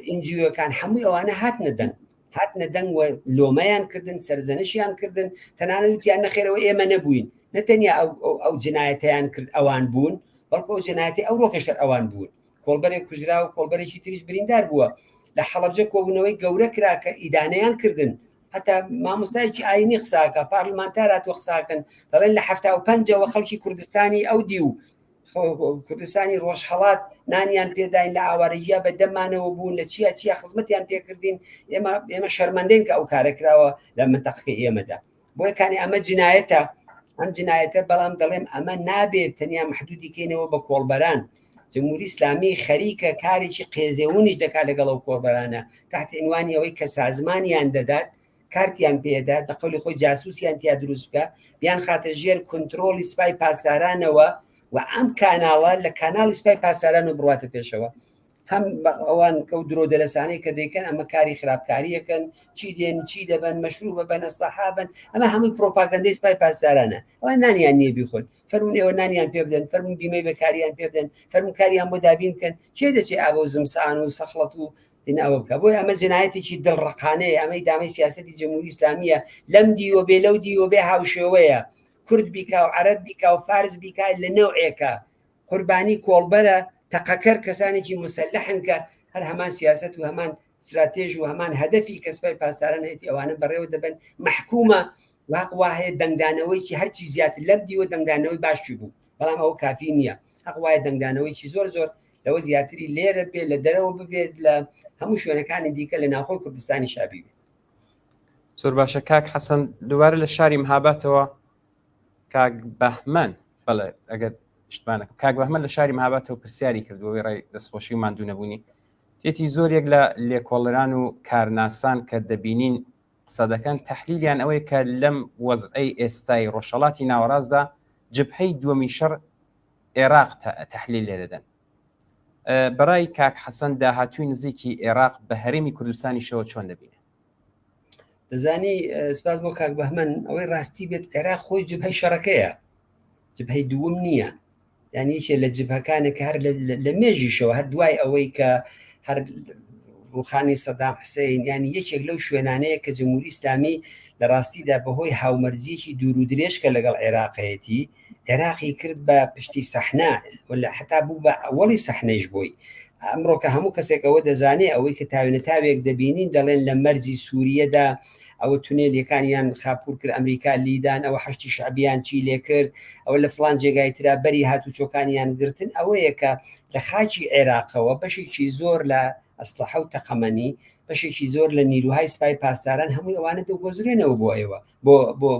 ئینجیۆکان هەمووی ئەوانە هاتنە دەنگ هاتنە دەنگ و لۆمەیان کردن سەرزەنشیان کردن تەنانەت وتیان نەخێرەوە ئێمە نەبووین نەتەنیا ئەو جنایەتیان کرد ئەوان بوون بەڵکو ئەو جنایەتی ئەو ڕۆکەشتر ئەوان بوون کۆڵبەرێک کوژرا و کۆڵبەرێکی تریش بریندار بووە لە حەڵەبجە کۆبوونەوەی گەورە کرا کە ئیدانەیان کردن هەتا مامۆستایەکی ئاینی قساکە پارلمانتار هاتووە قساکەن دەڵێن لە هەفتا و پەنجەوە خەڵکی کوردستانی ئەو دی و کوردستانی ڕۆژهەڵات نانیان پێداین لە ئاوارەگییا بە دەمانەوە بوون لە چیا چیا خزمەتیان پێکردین ئێمە ئێمە شەرمەندەین کە ئەو کارە کراوە لە منتەقەکەی ئێمەدا بۆیە کانی ئەمە جنایەتە ئەم جنایەتە بەڵام دەڵێم ئەمە نابێت تەنیا محدودی کەینەوە بە کۆڵبەران جمهوری ئیسلامی خەریکە کارێکی قێزێونیش دەکات لەگەڵ ئەو کۆڵبەرانە تحت عنوانی ئەوەی کە سازمانیان دەدات کارتیان پێدات بە قەولی خۆی جاسوسیان تیا دروست بکە بیان خاتە ژێر کنترۆڵی سپای پاسدارانەوە و ئەم کاناڵە لە کاناڵی سپای پاسداران و بڕاتە پێشەوە هەم ئەوان کە و درۆ دەلەسانەی کە دەیکەن ئەمە کاری خراپکاریەکەن چی دێن چی دەبن مەشروب بەن ئەسلحابن ئەمە هەمووی پرۆپاگەندەی سپای پاسدارانە ئەوان نانیان نییە بیخۆن فەرموون ئێوە نانیان پێ بدەن فەرموون بیمەی بێکاریان پێ بدەن فەرموون کاریان بۆ دابین بکەن کێ دەچێ ئاوە و زمسان و سەخڵەت و ئەوە بکە بۆیە ئەمە جنایەتێکی دڵڕەقانەیە ئەمەی دامەی سیاستی جمهوری ئیسلامیە لەم دیوە بێ لەو دیوە بێ هاوشێوەیە کورد بیکا و عەرەب بیکا و فارس بیکا لە نەوعێکە قوربانی کۆڵبەرە تەقەکەر کەسانێکی مسلحن کە هەر هەمان سیاست و هەمان ستراتێژ و هەمان هەدەفی کە سپای پاسداران هەیەی ئەوانە بەڕێوە دەبن مەحکومە واق وا هەیە دەنگدانەوەیکی هەرچی زیاتر لەم دیوە دەنگدانەوەی باشی بوو بەڵام ئەوە کافی نییە حەق وایە دەنگدانەوەیکی زۆر زۆر لەوە زیاتری لێرە بێ لە دەرەوە ببێت لە هەموو شوێنەکانی دیکە لە ناوخۆی کوردستانی شابی بێت زۆر باشە کاک حەسەن دووبارە لە شاری مهاباتەوە کاک بەهمەن بەڵێ ئەگەر شتمانەکە کاک بەهمەن لە شاری مهاباتەوە پرسیاری کردووە وێڕای دەستخۆشی و ماندوو نەبوونی یەتی زۆرێک لە لێکۆڵەران و کارناسان کە دەبینین قسە دەکەن تەحلیلیان ئەوەیە کە لەم وەزعەی ئێستای ڕۆژهەڵاتی ناوەڕاستدا جبهەی دووەمی شەڕ ئێراق تەحلیل لێ دەدەن. بەڕای کاک حەسەن داهاتووی نزیکی ئێراق بە هەرێمی کوردستانیشەوە چۆن دەبینێ؟ دەزانی سپاس بۆ کاک بەهمەن ئەوەی ڕاستی بێت عێراق خۆی جبهەی شەڕەکەیە جبهەی دووەم نییە یعنی یەکێ لە جبهەکانە کە هەر لە مێژیشەوە هەر دوای ئەوەی کە هەر ڕوخانی سەدام حسین ینی یەکێک لەو شوێنانەیە کە جمهوری ئیسلامی لە ڕاستیدا بەهۆی هاومەرجیەکی دوور و درێژ کە لەگەڵ عێراقەتی عێراقی کرد بە پشتی سەحنە ولا حتا بوو بە ئەوەڵی سەحنەیش بۆی ئەمڕۆ کە هەموو کەسێک ئەوە دەزانێ ئەوەی کە تاوێنە تاوێک دەبینین دەڵێن لە مەرجی سووریەدا ئەوە تونێلیەکانیان خاپور کرد ئەمریکا لیدان ئەوە حەشتی شەعبیان چی لێکرد ئەوە لە فلان جێگای ترا بەری هاتوچۆکانیان گرتن ئەوەیە کە لە خاکی عێراقەوە بەشێکی زۆر لە ئەسلحە و تەقەمەنی بەشێکی زۆر لە نیروهای سپای پاسداران هەمووی ئەوانە دەگۆزرێنەوە بۆ ئێوە بۆ بۆ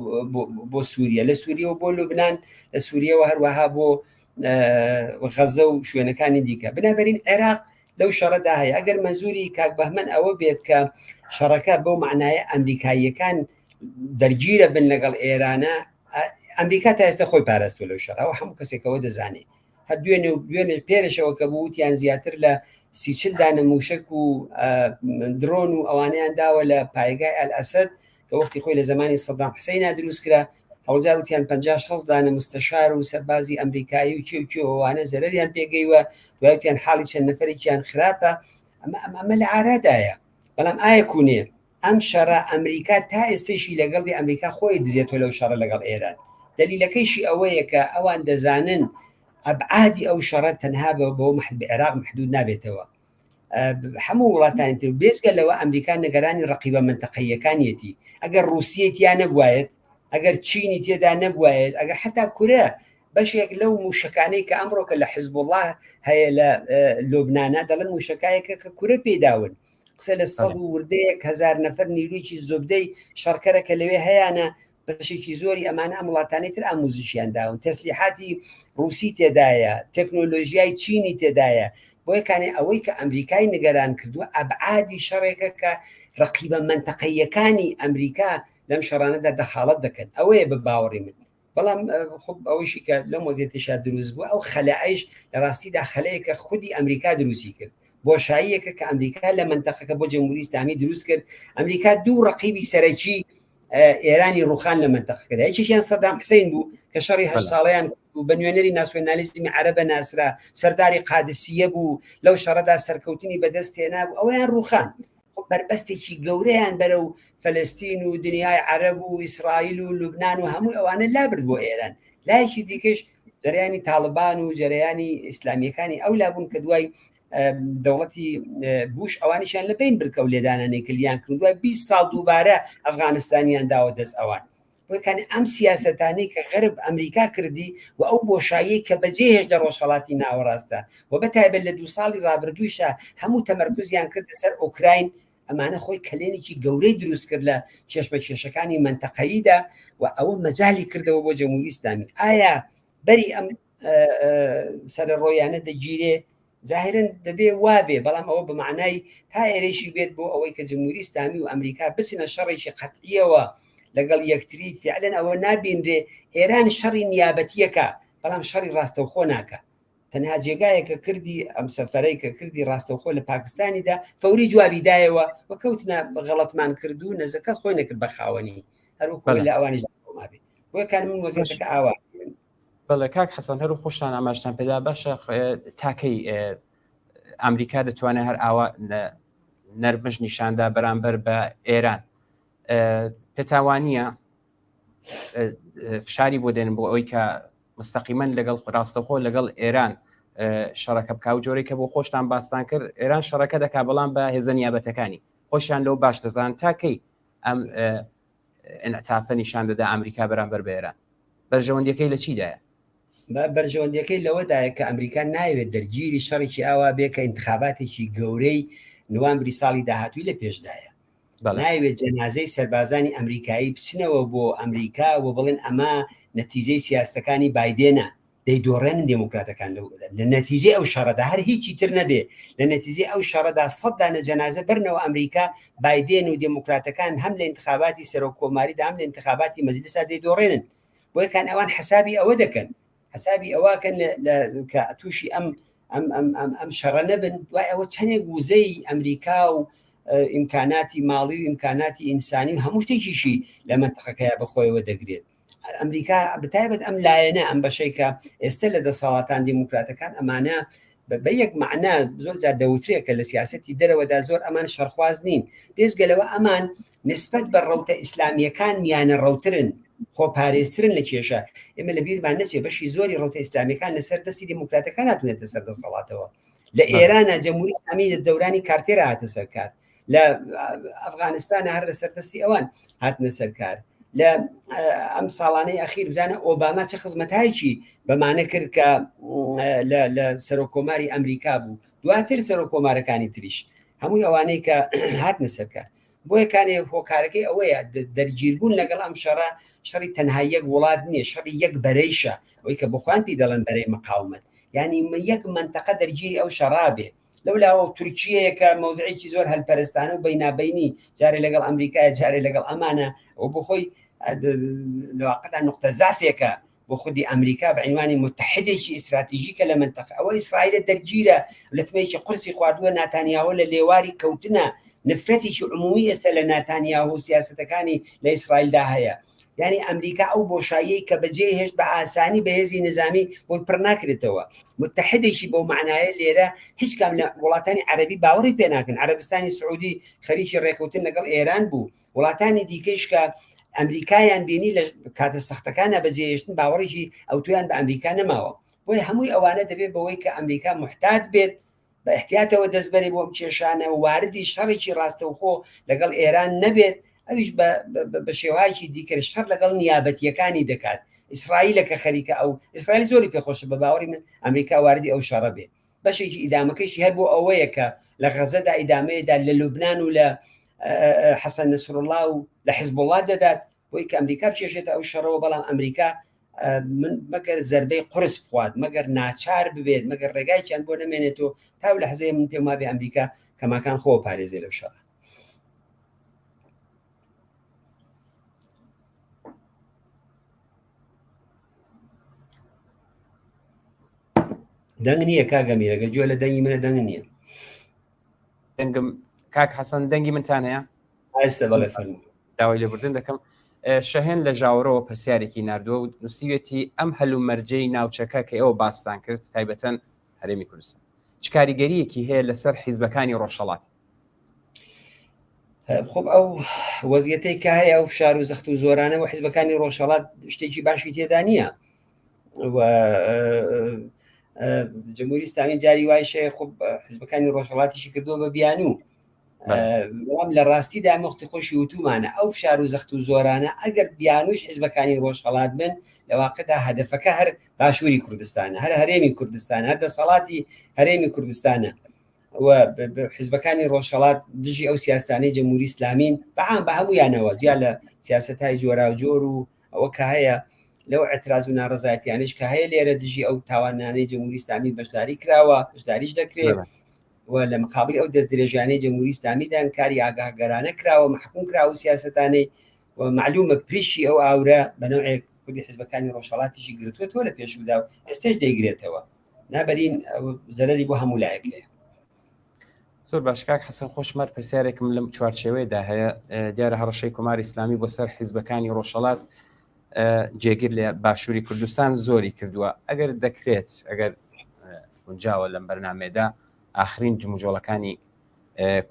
بۆ سووریە لە سووریەوە بۆ لوبناان لە سووریەوە هەروەها بۆ غەزە و شوێنەکانی دیکە بنابەرین عێراق لەو شەڕەدا هەیە ئەگەر مەنزوری کاک بەهمەن ئەوە بێت کە شەڕەکە بەو معنایە ئەمریکاییەکان دەرگیرە بن لەگەڵ ئێرانە ئەمریکا تا ئێستا خۆی پاراستوە لەو شەڕەوە هەموو کەسێکەوە دەزانێت هەر دوێنێ و دوێنێ پێرشەوە کە بوو وتیان زیاتر لە سیچل دانە موشک و درۆن و ئەوانیان داوە لە پایگای ئەلئەسەد کە وەختی خۆی لە زمانی سەدام حسەینا دروست کرا هەوڵجار وتیان 50 60 دانە مستەشار و سەربازی ئەمریکایی و کێ و کێ ئەوانە زەرەریان پێگەیوە دوای وتیان حاڵی چەند نەفەرێکیان خراپە ئەمە ئەمە ئەمە لە ئارادایە بەڵام ئایا کونێ ئەم شەڕە ئەمریکا تا ئێستەیشی لەگەڵ بێ ئەمریکا خۆی دزێتەوە لەو شەڕە لەگەڵ ئێران دەلیلەکەیشی ئەوەیە کە ئەوان دەزانن. ئەبعادی ئەو شەڕە تەنها بە بۆ بە عێراق محدود نابێتەوە هەموو وڵاتانی تر بێجگە لەوە ئەمریکا نگەرانی ڕقیبە منتەقەیەکانیەتی ئەگەر ڕووسیەتیا نەبواێت ئەگەر چینی تێدا نەبواێت ئەگەر حتا کورە بەشێک لەو موشەکانەی کە ئەمڕۆکە لە حزبوڵڵا هەیە لە لوبناە دەڵێن موشەکایەکە کە کورە پێداون قسە لە سەد و وردەیەک هەزار نەفەر نیرویی زۆبدەی شەڕکەرە کە لەوێ هەیەە بەشێکی زۆری ئەمانە ئەم وڵاتانەی تر ئاموزشیان داون تەسلیحاتی ڕوسی تێدایە تەکنۆلۆژیای چینی تێدایە بۆیە کانێ ئەوەی کە ئەمریکای نگەران کردووە ئەبعادی شەڕێکە کە ڕقیبە مەنتەقەیەکانی ئەمریکا لەم شەڕانەدا دەخاڵەت دەکەن ئەوەیە بە باوەڕی من بەڵام ئەوەیشی کە لەم وەزیەتیشا دروست بووە ئەو خەلەئەیش لە ڕاستیدا خەلەیەکە خودی ئەمریکا دروستی کرد بۆشاییەکە کە ئەمریکا لە منتەقەکە بۆ جمهوری ئیسلامی دروست کرد ئەمریکا دوو ڕقیبی سەرەکی ئێرانی ڕوخان لە منتەقەکەدا یەکێکیان سەدام حسین بوو کە شەڕی هە ساڵیان بە نوێنەری ناسیۆنالیزمی عەرەبە ناسرا سەرداری قادسیە بوو لەو شەڕەدا سەرکەوتنی بەدەست هێنا بوو ئەویان ڕوخان بەربەستێکی گەورەیان بەرەو فەلەستین و دنیای عەرەب و ئیسرائیل و لوبناان و هەموو ئەوانە لابرد بۆ ئێران لایەکی دیکەش جەریانی تاالبان و جەریانی ئیسلامیەکانی ئەو لابوون کە دوای دەوڵەتی بوش ئەوانیشیان لە بین برد کە ئەو لێدانانەی کلیان کرد دوای 20 ساڵ دووبارە ئەفغانستانیان داوە دەست ئەوان بۆیکانی ئەم سیاسەتانەی کە غەرب ئەمریکا کردی و ئەو بۆشاییەی کە بەجێ هێشت لە ڕۆژهەڵاتی ناوەڕاستدا و بە تایبەت لە دوو ساڵی ڕابردوویشا هەموو تەمەرکزیان کردە سەر ئۆکراین ئەمانە خۆی کەلێنێکی گەورەی دروست کرد لە کێشمەکێشەکانی مەنتەقەییدا و ئەوە مەجالی کردەوە بۆ جمهوری ئیسلامی ئایا بەری ئەم سەرەڕۆیانە دەگیرێ زاهرن دەبێ وابێ بەڵام ئەوە بە معنای تا ئێرەیشی بێت بۆ ئەوەی کە جمهوری ئیسلامی و ئەمریکا بچنە شەڕێکی قەتعیەوە لەگەڵ یەکتری فعلەن ئەوە نابینرێ ئێران شەڕی نیابەتیەکە بەڵام شەڕی ڕاستەوخۆ ناکە تەنها جێگایەکە کردی ئەم سەفەرەی کە کردی ڕاستەوخۆ لە پاکستانیدا فەوری جوابی دایەوە و کەوتنە غەڵەتمان کرد و نەزە کەس خۆی نەکرد بە خاوەنی هەروەکو لە ئەوانیش مابێ بۆیە کان من وەزیەتەکە ئاوا بەڵێ کاک حەسەن هەر خۆشتان ئاماژتان پێدا باشە تاکەی ئەمریکا دەتوانێت هەر ئاوا نەرمش نیشاندا بەرامبەر بە ئێران پێتاوانە فشاری بۆ دێن بۆ ئەوەی کە مستەقیمەن لەگەڵ ڕاستەخۆ لەگەڵ ئێران شەڕەکە بکە و جۆرەی کە بۆ خۆشتان باستان کرد ئێران شەڕەکە دەکا بەڵام بە هێزە نیابەتەکانی خۆشیان لەو باش دەزان تاکەی ئەم انعتافە نیشان دەدا ئەمریکا بەرامبەر بە ئێران بەرژەوەندیەکەی لە چیدایە؟ بەرژەوەندیەکەی لەوەدایە کە ئەمریکا نایەوێت دەرگیری شەڕێکی ئاوا بێ کە ئینتخاباتێکی گەورەی نوامبری ساڵی داهاتووی لە پێشدایە نایەوێت جەنازەی سەربازانی ئەمریکایی بچنەوە بۆ ئەمریکا و بڵێن ئەمە نەتیجەی سیاستەکانی بایدێنە دەیدۆڕێنن دێموکراتەکان لە نەتیجەی ئەو شەڕەدا هەر هیچی تر نەبێ لە نەتیجەی ئەو شەڕەدا سەد دانە جەنازە بەرنەوە ئەمریکا بایدێن و دێموکراتەکان هەم لە ئینتخاباتی سەرۆک کۆماریدا هەم لە ئینتخاباتی مەجلسا دەیدۆڕێنن بۆیەکان ئەوان حەسابی ئەوە دەکەن حەسابی ئەوەکەن کە تووشی ئەم ئەم ئەم ئەم ئەم شەڕە نەبن دوای ئەوە چەندێک وزەی ئەمریکا و ئیمکاناتی ماڵی و ئیمکاناتی ئینسانی و هەموو شتێکیشی لە مەنتەقەکەیا بەخۆیەوە دەگرێت ئەمریکا بەتایبەت ئەم لایەنە ئەم بەشەی کە ئێستا لە دەسەڵاتان دیموکراتەکان ئەمانە بە یەک معنا زۆر جار دەوترێت کە لە سیاستی دەرەوەدا زۆر ئەمان شەرخواز نین بێزگەلەوە ئەمان نسبەت بە ڕەوتە ئیسلامیەکان میانە ڕەوترن خۆپارێزترن لە کێشە ئێمە لە بیرمان نەچێ بەشی زۆری ڕەوتە ئیسلامیەکان لەسەر دەستی دیموکراتەکان هاتوونەتە سەر دەسەڵاتەوە لە ئێرانە جمهوری ئیسلامی لە دەورانی کارتێرا هاتە سەر کار لە ئەفغانستانە هەر لەسەر دەستی ئەوان هاتنە سەرکار لە ئەم ساڵانەی ئەخیر بزانە ئۆباما چه خزمەتایکی بەمانە کرد کە لە سەرۆک کۆماری ئەمریکا بوو دواتر سەرۆک کۆمارەکانی تریش هەمووی ئەوانەی کە هاتنە سەرکار بۆیە کانێ هۆکارەکەی ئەوەیە دەرگیربوون لەگەڵ ئەم شەڕە شەڕی تەنها یەک وڵات نییە شەڕی یەک بەرەیشە ئەوەی کە بخوان پێی دەڵێن بەرەی مقاومەت یعنی یەک منتەقە دەرگیری ئەو شەڕابێ لەو لاوە تورکیەیە کە مەوزعێکی زۆر هەلپەرستانە و بەینابینی جارێ لەگەڵ ئەمریکایە جارێ لەگەڵ ئەمانە ئەو بۆ خۆی لەواقعدا نقطە زافێکە بۆ خودی ئەمریکا بە عنوانی متحدێکی ئیستراتیژیکە لە منتەقە ئەوە ئیسرائیلە دەرگیرە لەتمەیەکی قورسی خواردووە ناتانیاهۆ لە لێواری کەوتنە نفرەتێکی عمومی ئێستا لە ناتانیاهۆ و سیاسەتەکانی لە ئیسرائیلدا هەیە یعنی ئەمریکا ئەو بۆشاییەی کە بەجێ هێشت بە ئاسانی بە هێزی نظامی بۆی پڕ ناکرێتەوە متحدێکی بەو معنایە لێرە هیچ کام لە وڵاتانی عەربی باوەڕی پێ ناکەن عەربستانی سعودی خەریکی ڕێکەوتن لەگەڵ ئێران بوو وڵاتانی دیکەیش کە ئەمریکایان بینی لە کاتە سەختەکانە بەجێهێشتن باوەڕێکی ئەوتۆیان بە ئەمریکا نەماوە. بۆیە هەمووی ئەوانە دەبێت بەوەی کە ئەمریکا محتاج بێت بە احتیاتەوە دەستبەرێ بۆ ئەم کێشانە و واردی شەڕێکی ڕاستەوخۆ لەگەڵ ئێران نەبێت ئەویش بە شێوایکی دیکە شەڕ لەگەڵ نیابەتیەکانی دەکات ئیسرائیلە کە خەریکە ئەو ئیسرائیل زۆری پێخۆشە بە باوەڕی من ئەمریکا واردی ئەو شەڕە بێت بەشێکی ئیدامەکەشی هەر بۆ ئەوەیە کە لە غەزەدا ئیدامەیەدا لە لوبناان و لە حەسەن نەسرڵا و لە حزبوڵات دەدات بۆی کە ئەمریکا بکێشێتە ئەو شەڕەوە بەڵام ئەمریکا من مەگەر زربەی قرس بخوات مەگەر ناچار ببێت مەگەر ڕێگایکیان بۆ نەمێنێتەوە تا و لە حزەیە من پێم وابێ ئەمریکا کەماکان خۆ پارێزێ لەو شەڕە. دەنگ نییە کاگەمیرەگە گوێ لە دەنگی منە دەنگ نییە. دەنگم کاک حەسەن دەنگی منتان هەیە؟ ئایستە بەڵێ فەرموو. داوای لێبوردن دەکەم شەهێن لە ژاوەرەوە پرسیارێکی ناردووە و نووسیوێتی ئەم هەلومەرجەی ناوچەکە کە ئێوە باستان کرد تایبەتەن هەرێمی کوردستان چ کاریگەریەکی هەیە لەسەر حیزبەکانی ڕۆژهەڵات؟ خۆب ئەو وەزیەتەی کە هەیە ئەو فشار و زەخت و زۆرانە و حیزبەکانی ڕۆژهەڵات شتێکی باشی تێدا نییە و جمهوری ئیسلامی جاری وایش هەیە خۆ حزبەکانی ڕۆژهەڵاتیشی کردووە بە بیانوو بەڵام لە ڕاستیدا مۆختی خۆشی وتومانە ئەو فشار و زەخت و زۆرانە ئەگەر بیانوش حزبەکانی ڕۆژهەڵات بن لە واقعدا هەدەفەکە هەر باشووری کوردستانە هەر هەرێمی کوردستان هەر دەسەڵاتی هەرێمی کوردستانە و حزبەکانی ڕۆژهەڵات دژی ئەو سیاسانەی جمهوری ئیسلامین بەعام بە هەمویانەوە جیا لە سیاستهای جۆراوجۆر و ئەوە کە هەیە لەو اعتراز و ناڕزایەتیانش کە هەیە لێرە دژی ئەو تاوانانەی جمهوری ئیسلامی بەشداری کراوە بەشداریش دەکرێت و لە مقابلی ئەو دەستدرێژیانەی جمهوری ئیسلامیدان کاری ئاگاهگەرانە کراوە مەحکوم کراوە و سیاسەتانەی و معلومە پریشی ئەو ئاورە بە نەوعێک خودی حزبەکانی ڕۆژهەڵاتیشی گرتووەتەوە لە پێشودا و ئێستاش دەیگرێتەوە نابەرین زەرەری بۆ هەموو لایەک هەیە. زۆر باش کاک حەسەن خۆشمار پرسیارێکم لەم چوارچێوەیەدا هەیە دیارە هەڕەشەی کۆماری ئیسلامی بۆ سەر حیزبەکانی ڕۆژهەڵات جێگیر لە باشووری کوردستان زۆری کردووە ئەگەر دەکرێت ئەگەر گونجاوە لەم بەرنمەیەدا ئاخرین جموجۆڵەکانی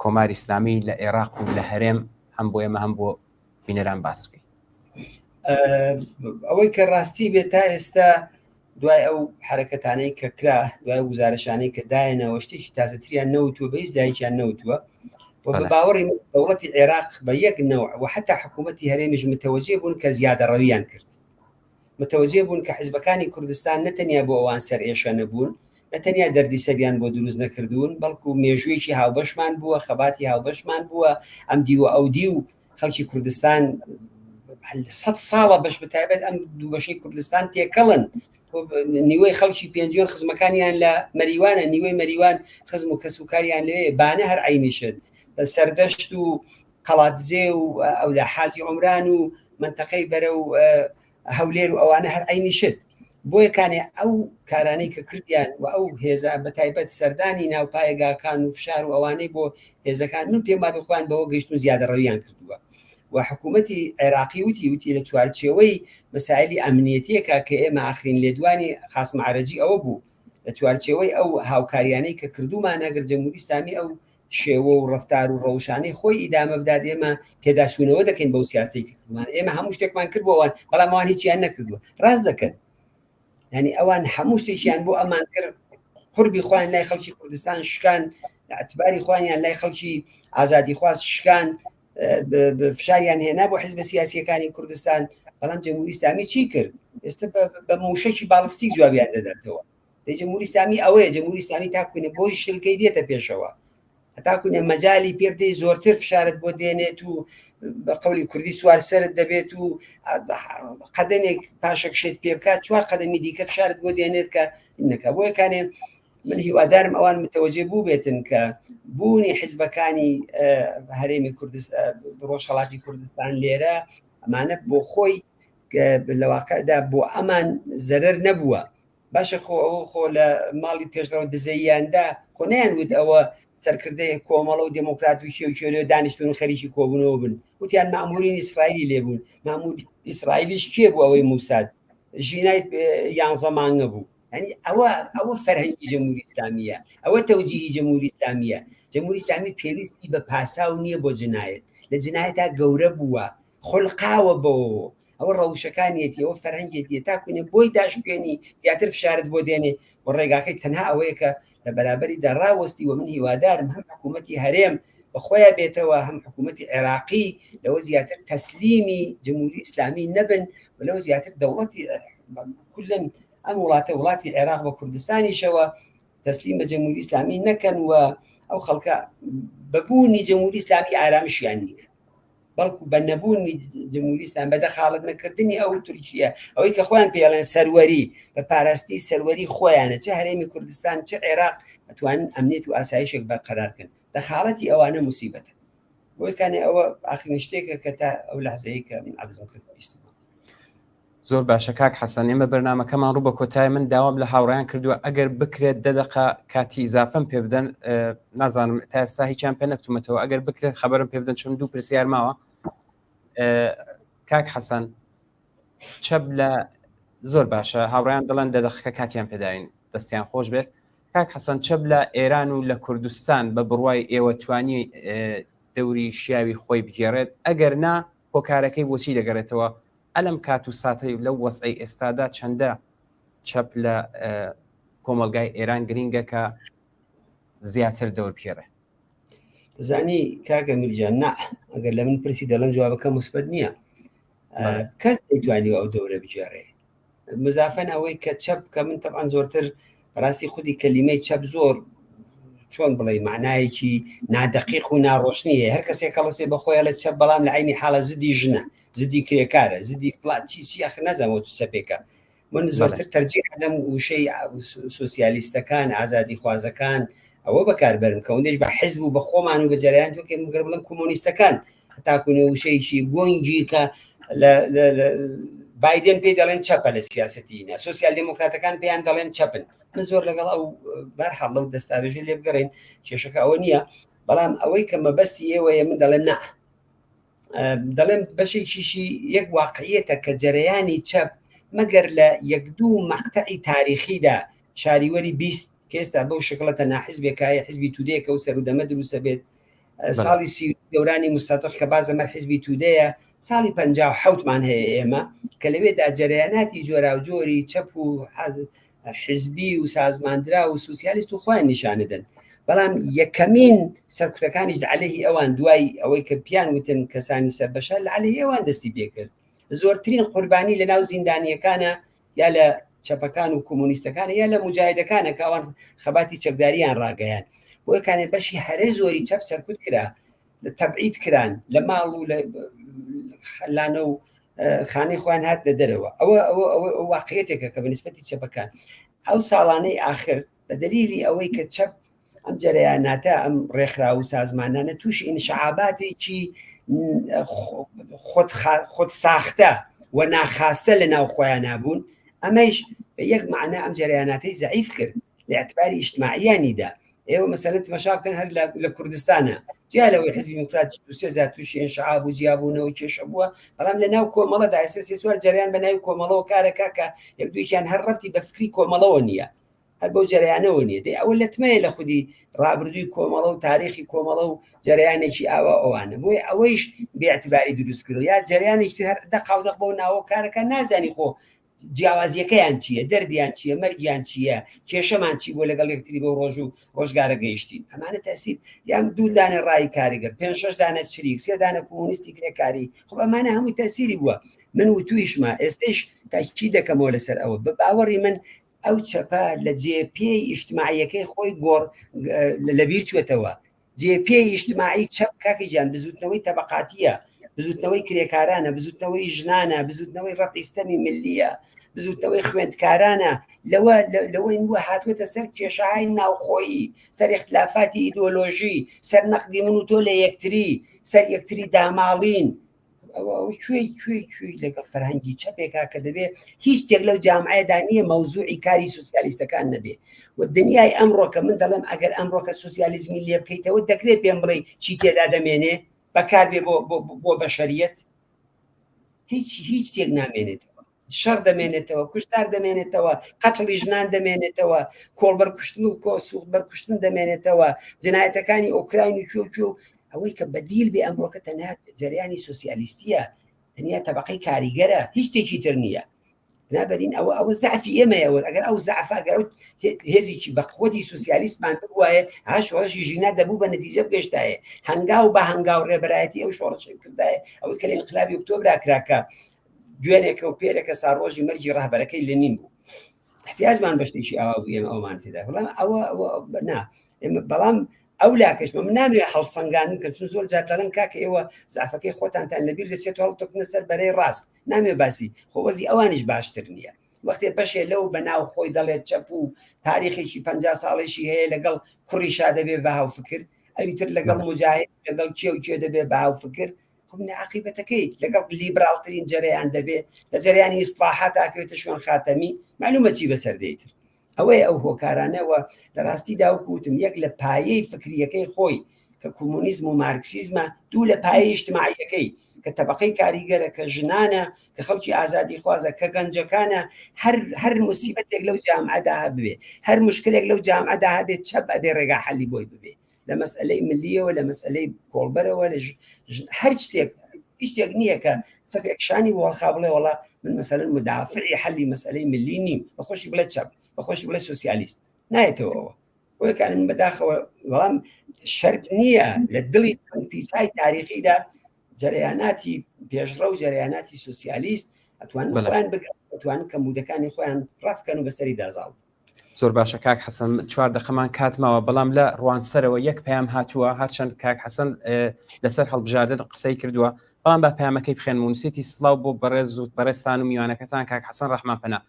کۆماری ئیسلامی لە عێراق و لە هەرێم هەم بۆ ئێمە هەم بۆ بینەران باس بکەین. ئەوەی کە ڕاستی بێت تا ئێستا دوای ئەو حرەکەتانەی کە کرا دوای گزارشانەی کە دایەنەوە شتێکی تازەتریان نەوتووە بە هیچ لایکیان نەوتووە و بە باوەڕی من دەوڵەتی عێراق بە یەک نەوع و حتا حکوومەتی هەرێمیش متەوەجێ بوون کە زیادەڕەویان کرد متەوەجێ بوون کە حزبەکانی کوردستان نەتەنیا بۆ ئەوان سەر ئێشە نەبوون نەتەنیا دەردی سەریان بۆ دروست نەکردوون بەڵکو مێژوویەکی هاوبەشمان بووە خەباتی هاوبەشمان بووە ئەم دیوە ئەو دیو خەڵکی کوردستان سە ساڵە بەش بەتایبەت ئەم دوو بەشەی کوردستان تێکەڵن نیوەی خەڵکی پێنجوێن خزمەکانیان لە مەریوانە نیوەی مەریوان خزم و کەس و کاریان لێ بانە هەر عینیشت سەردەشت و قەڵادزێ و ئەولا حاجی عمران و منتەقەی بەرە و هەولێر و ئەوانە هەر عینی شت بۆیە کانێ ئەو کارانەی کە کردیان و ئەو هێزە بە تایبەت سەردانی ناو پایەگاکان و فشار و ئەوانەی بۆ هێزەکان من پێم وابێ خۆیان بەوە گەیشتون زیادەڕەویان کردووە و حکوومەتی عێراقی وتی وتی لە چوارچێوەی مەسایلی ئەمنیەتیەکە کە ئێمە ئاخرین لێدوانی قاسم عەرەجی ئەوە بوو لە چوارچێوەی ئەو هاوکاریانەی کە کردومانە گەر جمهوری ئیسلامی ئەو شێوە و ڕەفتار و ڕەوشانەی خۆی ئیدامە بدات ئێمە پێداچوونەوە دەکەین بەو سیاسەی کە کردمان ئێمە هەموو شتێکمان کرد بۆ ئەوان بەڵام ئەوان هیچیان نەکردووە ڕاست دەکەن یعنی ئەوان هەموو شتێکیان بۆ ئەمان کرد قوربی خۆیان لای خەڵکی کوردستان شکان اعتباری خۆیان لای خەڵکی ئازادیخواز شکان فشاریان هێنا بۆ حزب سیاسیەکانی کوردستان بەڵام جمهوری ئیسلامی چی کرد ئێستا بە موشەکی باڵستیک جوابیان دەداتەوە دەی جمهوری ئیسلامی ئەوەیە جمهوری ئیسلامی تاکوینە بۆی شلکەی دێتە پێشەوە هەتاکوینە مەجای پێ بدەی زۆرتر فشارت بۆ دێنێت و بە قەولی کوردی سوار سەرت دەبێت و قەدەمێک پاشەکشێت پێ بکات چوار قەدەمی دیکە فشارت بۆ دێنێت کە نەکە بۆیە کانێ من هیوادارم ئەوان متەوەجێ بوو بێتن کە بوونی حزبەکانی هەرێمی کوردستان ڕۆژهڵاتی کوردستان لێرە ئەمانە بۆ خۆی لە واقعدا بۆ ئەمان زەرەر نەبووە باشە خۆ ئەوە خۆ لە ماڵی پێشڕەو دزەییاندا خۆ نەیان وت ئەوە سەرکردەیە کۆمەڵە و دێمۆکرات و کێ و کێ لێ دانیشتون و خەریکی کۆبوونەوە بن وتیان مامورین ئیسرائیلی لێبوون مامور ئیسرائیلیش کێ بوو ئەوەی موساد ژینای یانزە مانگە بوو یعنی ئەوە ئەوە فەرهەنگی جمهوری ئیسلامیە ئەوە تەوجیهی جمهوری ئیسلامیە جمهوری ئیسلامی پێویستی بە پاساو نییە بۆ جنایەت لە جنایەتا گەورە بووە خولقاوە بەوەوە. ئەوە ڕەوشەکانیەتی ئەوە فەرهەنگێتی تاکوێنێ بۆی داشکێنی زیاتر فشارت بۆ دێنێ و ڕێگاکەی تەنها ئەوەیە کە لە بەرابەریدا ڕاوەستی و من هیوادارم هەم حکوومەتی هەرێم بە خۆیان بێتەوە هەم حکوومەتی عێراقی لەوە زیاتر تەسلیمی جمهوری ئیسلامی نەبن و لەوە زیاتر دەوڵەتی کلن ئەم وڵاتە وڵاتی عێراق بە کوردستانیشەوە تەسلیم بە جمهوری ئیسلامی نەکەن و ئەو خەڵکە بەبوونی جمهوری ئیسلامی ئارامشیان نییە بەڵکو بە نەبوونی جمهوری ئیسلام بە دەخاڵەت نەکردنی ئەو تورکیە ئەوەی کە خۆیان پێڵێن سەروەری بە پاراستنی سەروەری خۆیانە چ هەرێمی کوردستان چ عێراق ئەتوانن ئەمنیەت و ئاسایشێک بەرقەرار کەن دەخاڵەتی ئەوانە موسیبەتە بۆی کانێ ئەوە ئاخرین شتێکە کە تا ئەو لەحزەیە کە من عەرزم کرد بیستم. زۆر باشە کاک حەسەن ئێمە بەرنمەکەمان ڕوو بە کۆتای من داوام لە هاوڕیان کردووە ئەگەر بکرێت دە دقە کاتی ئیزافەم پێ بدەن نازانم تا ئێستا هیچیان پێ نەکتومەتەوە ئەگەر بکرێت خبرم پێ بدەن چون دوو پرسیار ماوە کاک حەسەن چەپ لە زۆر باشە هاوڕیان دەڵێن دە دقەکە کاتیان پێداین دەستیان خۆش بێت کاک حەسەن چەپ لە ئێران و لە کوردستان بە بڕوای ئێوە توانی دەوری شیاوی خۆی بگێڕێت ئەگەر نا هۆکارەکەی بۆچی دەگەڕێتەوە ئەلەم کات و ساتەی لەو وەزعەی ئێستادا چەندە چەپ لە کۆمەڵگای ئێران گرینگە کە زیاتر دەور بگێڕێ؟ دەزانی کاکە میرجان نا ئەگەر لە من پرسی دەڵێم جوابەکە موسبەت نییە کەس نەیتوانیوە ئەو دەورە بگێڕێ مزافەن ئەوەی کە چەپ کە من تەبعەن زۆرتر بەڕاستی خودی کەلیمەی چەپ زۆر چۆن بڵێ معنایەکی نادەقیق و ناڕۆشنی هەیە هەر کەسێک هەڵەسێ بە خۆیان لە چەپ بەڵام لە عینی حاڵە زدی ژنە زدی کرێکارە زدی فلان چی چی ئەخ نازانم چ چەپێکە من زۆرتر تەرجیح دەم وشەی سوسیالیستەکان ئازادی خوازەکان ئەوە بەکاربەرم کە ئەوەندەش بە حزب و بە خۆمان و بە جەریان تۆ کە مگەر بڵێم کۆمۆنیستەکان هەتاکوونێ وشەیەکی گۆنگی کە لە بایدن پێی دەڵێن چەپە لە سیاسەتینە سوسیال دێموکراتەکان پێیان دەڵێن چەپن من زۆر لەگەڵ ئەو بەرحاڵ لەو دەستاوێژە لێ بگەڕین کێشەکە ئەوە نییە بەڵام ئەوەی کە مەبەستی ئێوەیە من دەڵێم نا دەڵێم بەشێکیشی یەک واقعیەتە کە جەرەیانی چەپ مەگەر لە یەک دوو مەقتەعی تاریخیدا شاریوەری 20 کە ئێستا بەو شکڵە تەنها حزبێکایە حزبی تودەیەکە و سەرودەمە دروستە بێت ساڵی سی دەورانی مستەدق کە بازەمەر حزبی تودەیە ساڵی 57مان هەیە ئێمە کە لەوێدا جەرەیاناتی جۆراوجۆری چەپ و حزبی و سازماندرا و سوسیالیست و خۆیان نیشاندەن بەڵام یەکەمین سەرکوتەکانیش لە عەلەیهی ئەوان دوای ئەوەی کە پیان وتن کەسانی سەر بەشە لە عەلەیهی ئەوان دەستی پێکرد زۆرترین قوربانی لە ناو زیندانیەکانە یا لە چەپەکان و کۆمۆنیستەکان یا لە مجاهدەکانە کە ئەوان خەباتی چەکداریان ڕاگەیان بۆیە کانێ بەشی هەرە زۆری چەپ سەرکوت کرا لە تەبعید کران لە ماڵ و لە لانە و خانەی خۆیان هاتنە دەرەوە ئەوە ئەوە ئەوە واقعیەتێکە کە بە نسبەتی چەپەکان ئەو ساڵانەی ئاخر بە دەلیلی ئەوەی کە چەپ ئەم جەرەیاناتە ئەم ڕێکخراو و سازمانانە تووشی ئینشعاباتێکی خۆت ساختە و ناخاستە لە ناو خۆیان نابوون ئەمەیش بە یەک معنە ئەم جەرەیاناتەی زەعیف کرد لە اعتباری ئیجتماعیانیدا ئێوە مەسەلەن تمەشا بکەن هەر لە کوردستانە جیا لەوەی حزبی دیموکرات دوسێ جار تووشی ئینشعاب و جیابوونەوە کێشە بووە بەڵام لە ناو کۆمەڵەدا ئێستا سێ چوار جەریان بە ناوی کۆمەڵەوە کارەکە کە یەک دوویان هەر ڕەبتی بە فکری کۆمەڵەوە نییە هەر بەو جەریانەوە نییە دەی ئەوە لەتمەیە لە خودی ڕابردووی کۆمەڵە و تاریخی کۆمەڵە و جەریانێکی ئاوا ئەوانە بۆیە ئەوەیش بێعتباری دروست کردو یا جەریانێکی هەر دەقاودەق بەو ناوە کارەکە نازانی خۆ جیاوازیەکەیان چییە دەردیان چییە مەرگیان چییە کێشەمان چی بۆ لەگەڵ یەکتری بۆ ڕۆژ و ڕۆژگارە گەیشتین ئەمانە تەسیر یان دوو دانە ڕای کاریگەر پێ شش دانە چریک سێ دانە کۆمۆنیستی کرێکاری خب ئەمانە هەمووی تەسیری بووە من وتویشمە ئێستش تاکی دەکەمەوە لەسەر ئەوە بە باوەڕی من ئەو چەپە لە جێ پێی ئیجتماعیەکەی خۆی گۆڕ لەبیر چوێتەوە جێ پێی ئیجتماعی چەپ کاکە گیان بزوتنەوەی تەبەقاتیە بزوتنەوەی کرێکارانە بزوتنەوەی ژنانە بزوتنەوەی ڕەفعی ستەمی ملیە بزوتنەوەی خوێندکارانە لەوە لەوەی وە هاتوێتە سەر کێشەهای ناوخۆیی سەر اختلافاتی ئیدۆلۆژی سەر نەقدی من و تۆ لە یەکتری سەر یەکتری داماڵین ئەوە ئەوە کوێی کوێی کوێی لەگەڵ فەرهەنگی چەپێکا کە دەبێ هیچ شتێک لەو جامعەیەدا نییە مەوزوعی کاری سوسیالیستەکان نەبێ و دنیای ئەمڕۆکە من دەڵێم ئەگەر ئەمڕۆکە سوسیالیزمی لێ بکەیتەوە دەکرێت پێم بڵێ چی تێدا دەمێنێ بەکار بێ بۆ بۆ بەشەریەت هیچ هیچ شتێک نامێنێتەوە شەڕ دەمێنێتەوە کوشتار دەمێنێتەوە قەتڵی ژنان دەمێنێتەوە کۆڵبەر کوشتن و کۆ سوخت بەرکوشتن دەمێنێتەوە جنایەتەکانی ئۆکراین و کوێ و کوێ ئەوەی کە بەدیل بێ ئەمڕۆکە تەنها جەریانی سوسیالیستیە. تەنیا تەبقەی کاریگەرە هیچ شتێکی تر نییە نابەرین ئەوە ئەوە زعفی ئێمەیەوە ئەگەر ئەو زعفا گەر ئەو هێزێکی بەقوەتی سوسیالیستمان ببوایە ها شۆڕشی ژینا دەبوو بە نەتیجە بگەشتایە هەنگاو بە هەنگاو ڕێبەرایەتی ئەو شۆڕشی کردایە ئەوەی کە لە ئینقلابی ئۆکتۆبرا کراکە دوێنێکە و پێرێکە ساڕۆژی مەرگی ڕەهبەرەکەی لنین بوو احتیاجمان بە شتێکی ئاوا بوو ئێمە ئەومان تێدا بەڵام ئەوە نا ئێمە بەڵام ئەو لاکەشمە من نامەوێ هەڵسەنگاندن کەم چون زۆر جار دەڵێن کاکە ئێوە زعفەکەی خۆتانتان لەبیر دەچێت و هەڵتۆکنە سەر بەرەی ڕاست نامەوێ باسی خۆ وەزی ئەوانیش باشتر نییە وەختێ بەشێ لەو بەناو خۆی دەڵێت چەپ و تاریخێکی پ ساڵێکی هەیە لەگەڵ کوڕی شا دەبێ بە هاوفکر ئەوی تر لەگەڵ مجاهد لەگەڵ کێ و کێ دەبێ بە هاوفکر خب عاقیبەتەکەی لەگەڵ لیبراڵترین جەرەیان دەبێ لە جەریانی ئیسلاحات ئاکەوێتە شوێن خاتەمی معلومە چی بەسەر دێتر ئەوەیە ئەو هۆکارانەوە لە ڕاستیدا وەکو وتم یەک لە پایەی فکریەکەی خۆی کە کۆمۆنیزم و مارکسیزمە دوو لە پایەی ئیجتماعیەکەی کە تەبقەی کاریگەرە کە ژنانە کە خەڵکی ئازادی خوازە کە گەنجەکانە هەر هەر مسیبەتێک لەو جامعەدا هەبێ هەر مشکلێک لەو جامعەدا هەبێت چەپ ئەبێ ڕێگا حەلی بۆی ببێ لە مەسئلەی ملیەوە لە مەسئلەی کۆڵبەرەوە لە هەر شتێک هیچ شتێک نییە کە چەپێک شانی بۆ هەڵخا بڵێ وڵا من مەسەلەن مدافعی حەلی مەسئلەی ملی نیم بەخۆشی بڵێ چەپ بەخۆشی بڵێ سوسیالیست نایەتەوەەوە بۆیەکان من بەداخەوە بەڵام شەرت نییە لە دڵی پیچای تاریخیدا جەرەیاناتی پێشڕە و جەرەیاناتی سوسیالیست ئەتوان خۆیان بگەن ئەتوان کەمودەکانی خۆیان ڕاف بکەن و بەسەری دازاڵ زۆر باشە کاک حەسەن چوار دەقەمان کات ماوە بەڵام لە ڕوانسەرەوە یەک پەیام هاتووە هەرچەند کاک حەسەن لەسەر هەڵبژاردن قسەی کردووە بەڵام با پەیامەکەی بخێن نووسیتی سڵاو بۆ بەڕێز و بەڕێزتان و میوانەکەتان کاک حەسەن ڕەحمان پەنا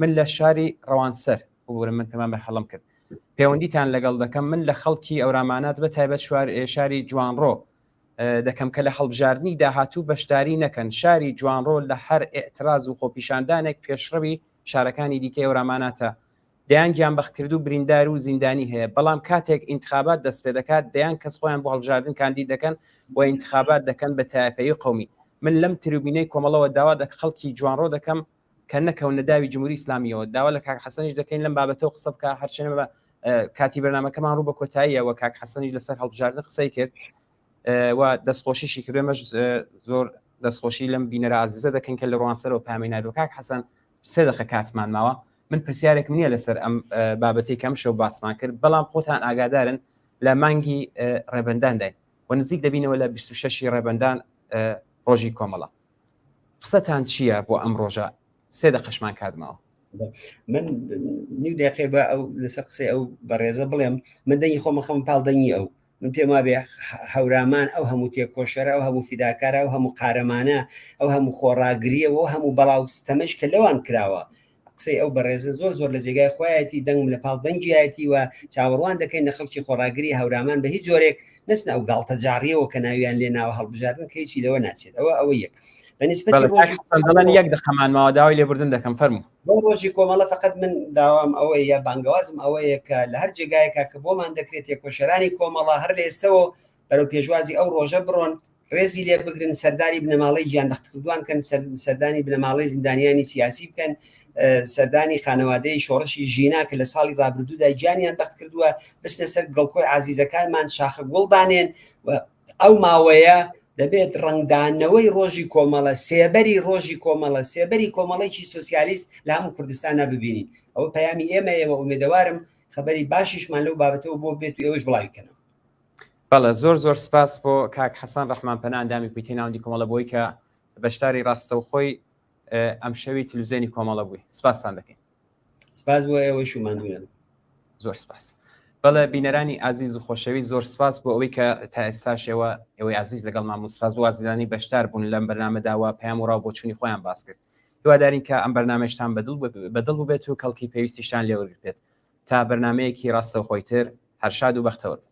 من لە شاری ڕەوانسەر ببورە من پەیام بە هەڵم کرد پەیوەندیتان لەگەڵ دەکەم من لە خەڵکی ئەورامانات بە تایبەت شاری جوانڕۆ دەکەم کە لە هەڵبژاردنی داهاتوو بەشداری نەکەن شاری جوانڕۆ لە هەر ئیعتراز و خۆپیشاندانێک پێشڕەوی شارەکانی دیکەی ئەوراماناتە دەیان گیانبەختکردوو بریندار و زیندانی هەیە، بەڵام کاتێک ئینتخابات دەستپێدەکات دەیان کەس خۆیان بۆ هەڵبژاردن کاندید دەکەن و ئینتخابات دەکەن بە تایەفەیی و قەومی. من لەم تریبینەی کۆمەڵەوە داوا دە خەڵکی جوانڕۆ دەکەم کە نەکەونە داوی جمهوری ئیسلامییەوە. داوا لە کاک حەسەنیش دەکەین لەم بابەتەوە قسە بکا، هەرچەنە بە کاتی بەرنامەکەمان ڕوو بە کۆتاییە و کاک حەسەنیش لەسەر هەڵبژاردن قسەی کرد و دەستخۆشیشی کرد. ئێمەش زۆر دەستخۆشی لەم بینەرە ئازیزە دەکەین کە لە ڕوانسەرەوە پامی ناردووە. کاک حەسەن سێ دەقە کاتمان ماوە من پرسیارێکم نییە لەسەر ئەم بابەتەی کەم شەو باسمان کرد بەڵام خۆتان ئاگادارن لە مانگی ڕێبەندانداین و نزیک دەبینەوە لە 26 ڕێبەندان ڕۆژی کۆمەڵە قسەتان چییە بۆ ئەم ڕۆژە سێ دەقەشمان کات ماوە من نیو دقیقە بە ئەو لەسەر قسەی ئەو بەڕێزە بڵێم من دەنگی خۆمە خەم پاڵ دەنگی ئەو من پێم وابێ هەورامان ئەو هەموو تێکۆشەرە ئەو هەموو فیداکارە ئەو هەموو قارەمانە ئەو هەموو خۆڕاگریە و هەموو بەڵاو ستەمەش کە لەوان کراوە قسەی ئەو بەڕێزە زۆر زۆر لە جێگای خۆیەتی دەنگم لە پاڵ دەنگیایەتی و چاوەڕوان دەکەین لە خەڵکی خۆڕاگری هەورامان بە هیچ جۆرێک نەچنە ئەو گاڵتەجاڕیەوە کە ناویان لێ ناوە هەڵبژاردن کە هیچی لەوە ناچێت ئەوە ئەوە یەک بە نیسبەتی ڕۆژی دەڵێن یەک دەقەمان ماوە داوای لێبوردن دەکەم فەرموو بۆ ڕۆژی کۆمەڵە فقط من داوام ئەوەیە یا بانگەوازم ئەوەیە کە لە هەر جێگایەکە کە بۆمان دەکرێت تێکۆشەرانی کۆمەڵە هەر لە ئێستەوە بەرەو پێشوازی ئەو ڕۆژە بڕۆن ڕێزی لێ بگرن سەردانی بنەماڵەی گیانبەختکردوان کەن سەردانی بنەماڵەی زیندانیانی سیاسی بکەن سەردانی خانەوادەی شۆڕشی ژینا کە لە ساڵی ڕابردوودا گیانیان بەخت کردووە بچنە سەر گڵکۆی ئازیزەکانمان شاخە گوڵ دانێن و ئەو ماوەیە دەبێت ڕەنگدانەوەی ڕۆژی کۆمەڵە، سێبەری ڕۆژی کۆمەڵە، سێبەری کۆمەڵێکی سۆسیالیست لە هەموو کوردستانا ببینین. ئەوە پەیامی ئێمەیە و ئومێدەوارم خەبەری باشیشمان لەو بابەتەوە بۆ بێت و ئێوەش بڵاوی کەنەوە. بەڵێ زۆر زۆر سپاس بۆ کاک حەسەن ڕەحمان پەنا ئەندامی کومیتەی ناوەندی کۆمەڵە بۆی کە بەشداری ڕاستەوخۆی ئەمشەوی تلوزیۆنی کۆمەڵە بووی. سپاستان دەکەین. سپاس بۆ ئێوەش و ماندوو نەبن. زۆر سپاس. بەڵێ بینەرانی ئازیز و خۆشەویست زۆر سپاس بۆ ئەوەی کە تا ئێستاش ئێوە ئێوەی ئازیز لەگەڵمان بوون سپاس بۆ ئازیزانی بەشدار بوون لەم بەرنامەدا و پەیام و ڕاو بۆچوونی خۆیان باس کرد هیوادارین کە ئەم بەرنامەیشتان بەدڵ بەدڵ بووبێت و کەڵکی پێویستیشتان لێ وەرگرتبێت تا بەرنامەیەکی ڕاستەوخۆی تر هەر شاد و بەختەوەر بن.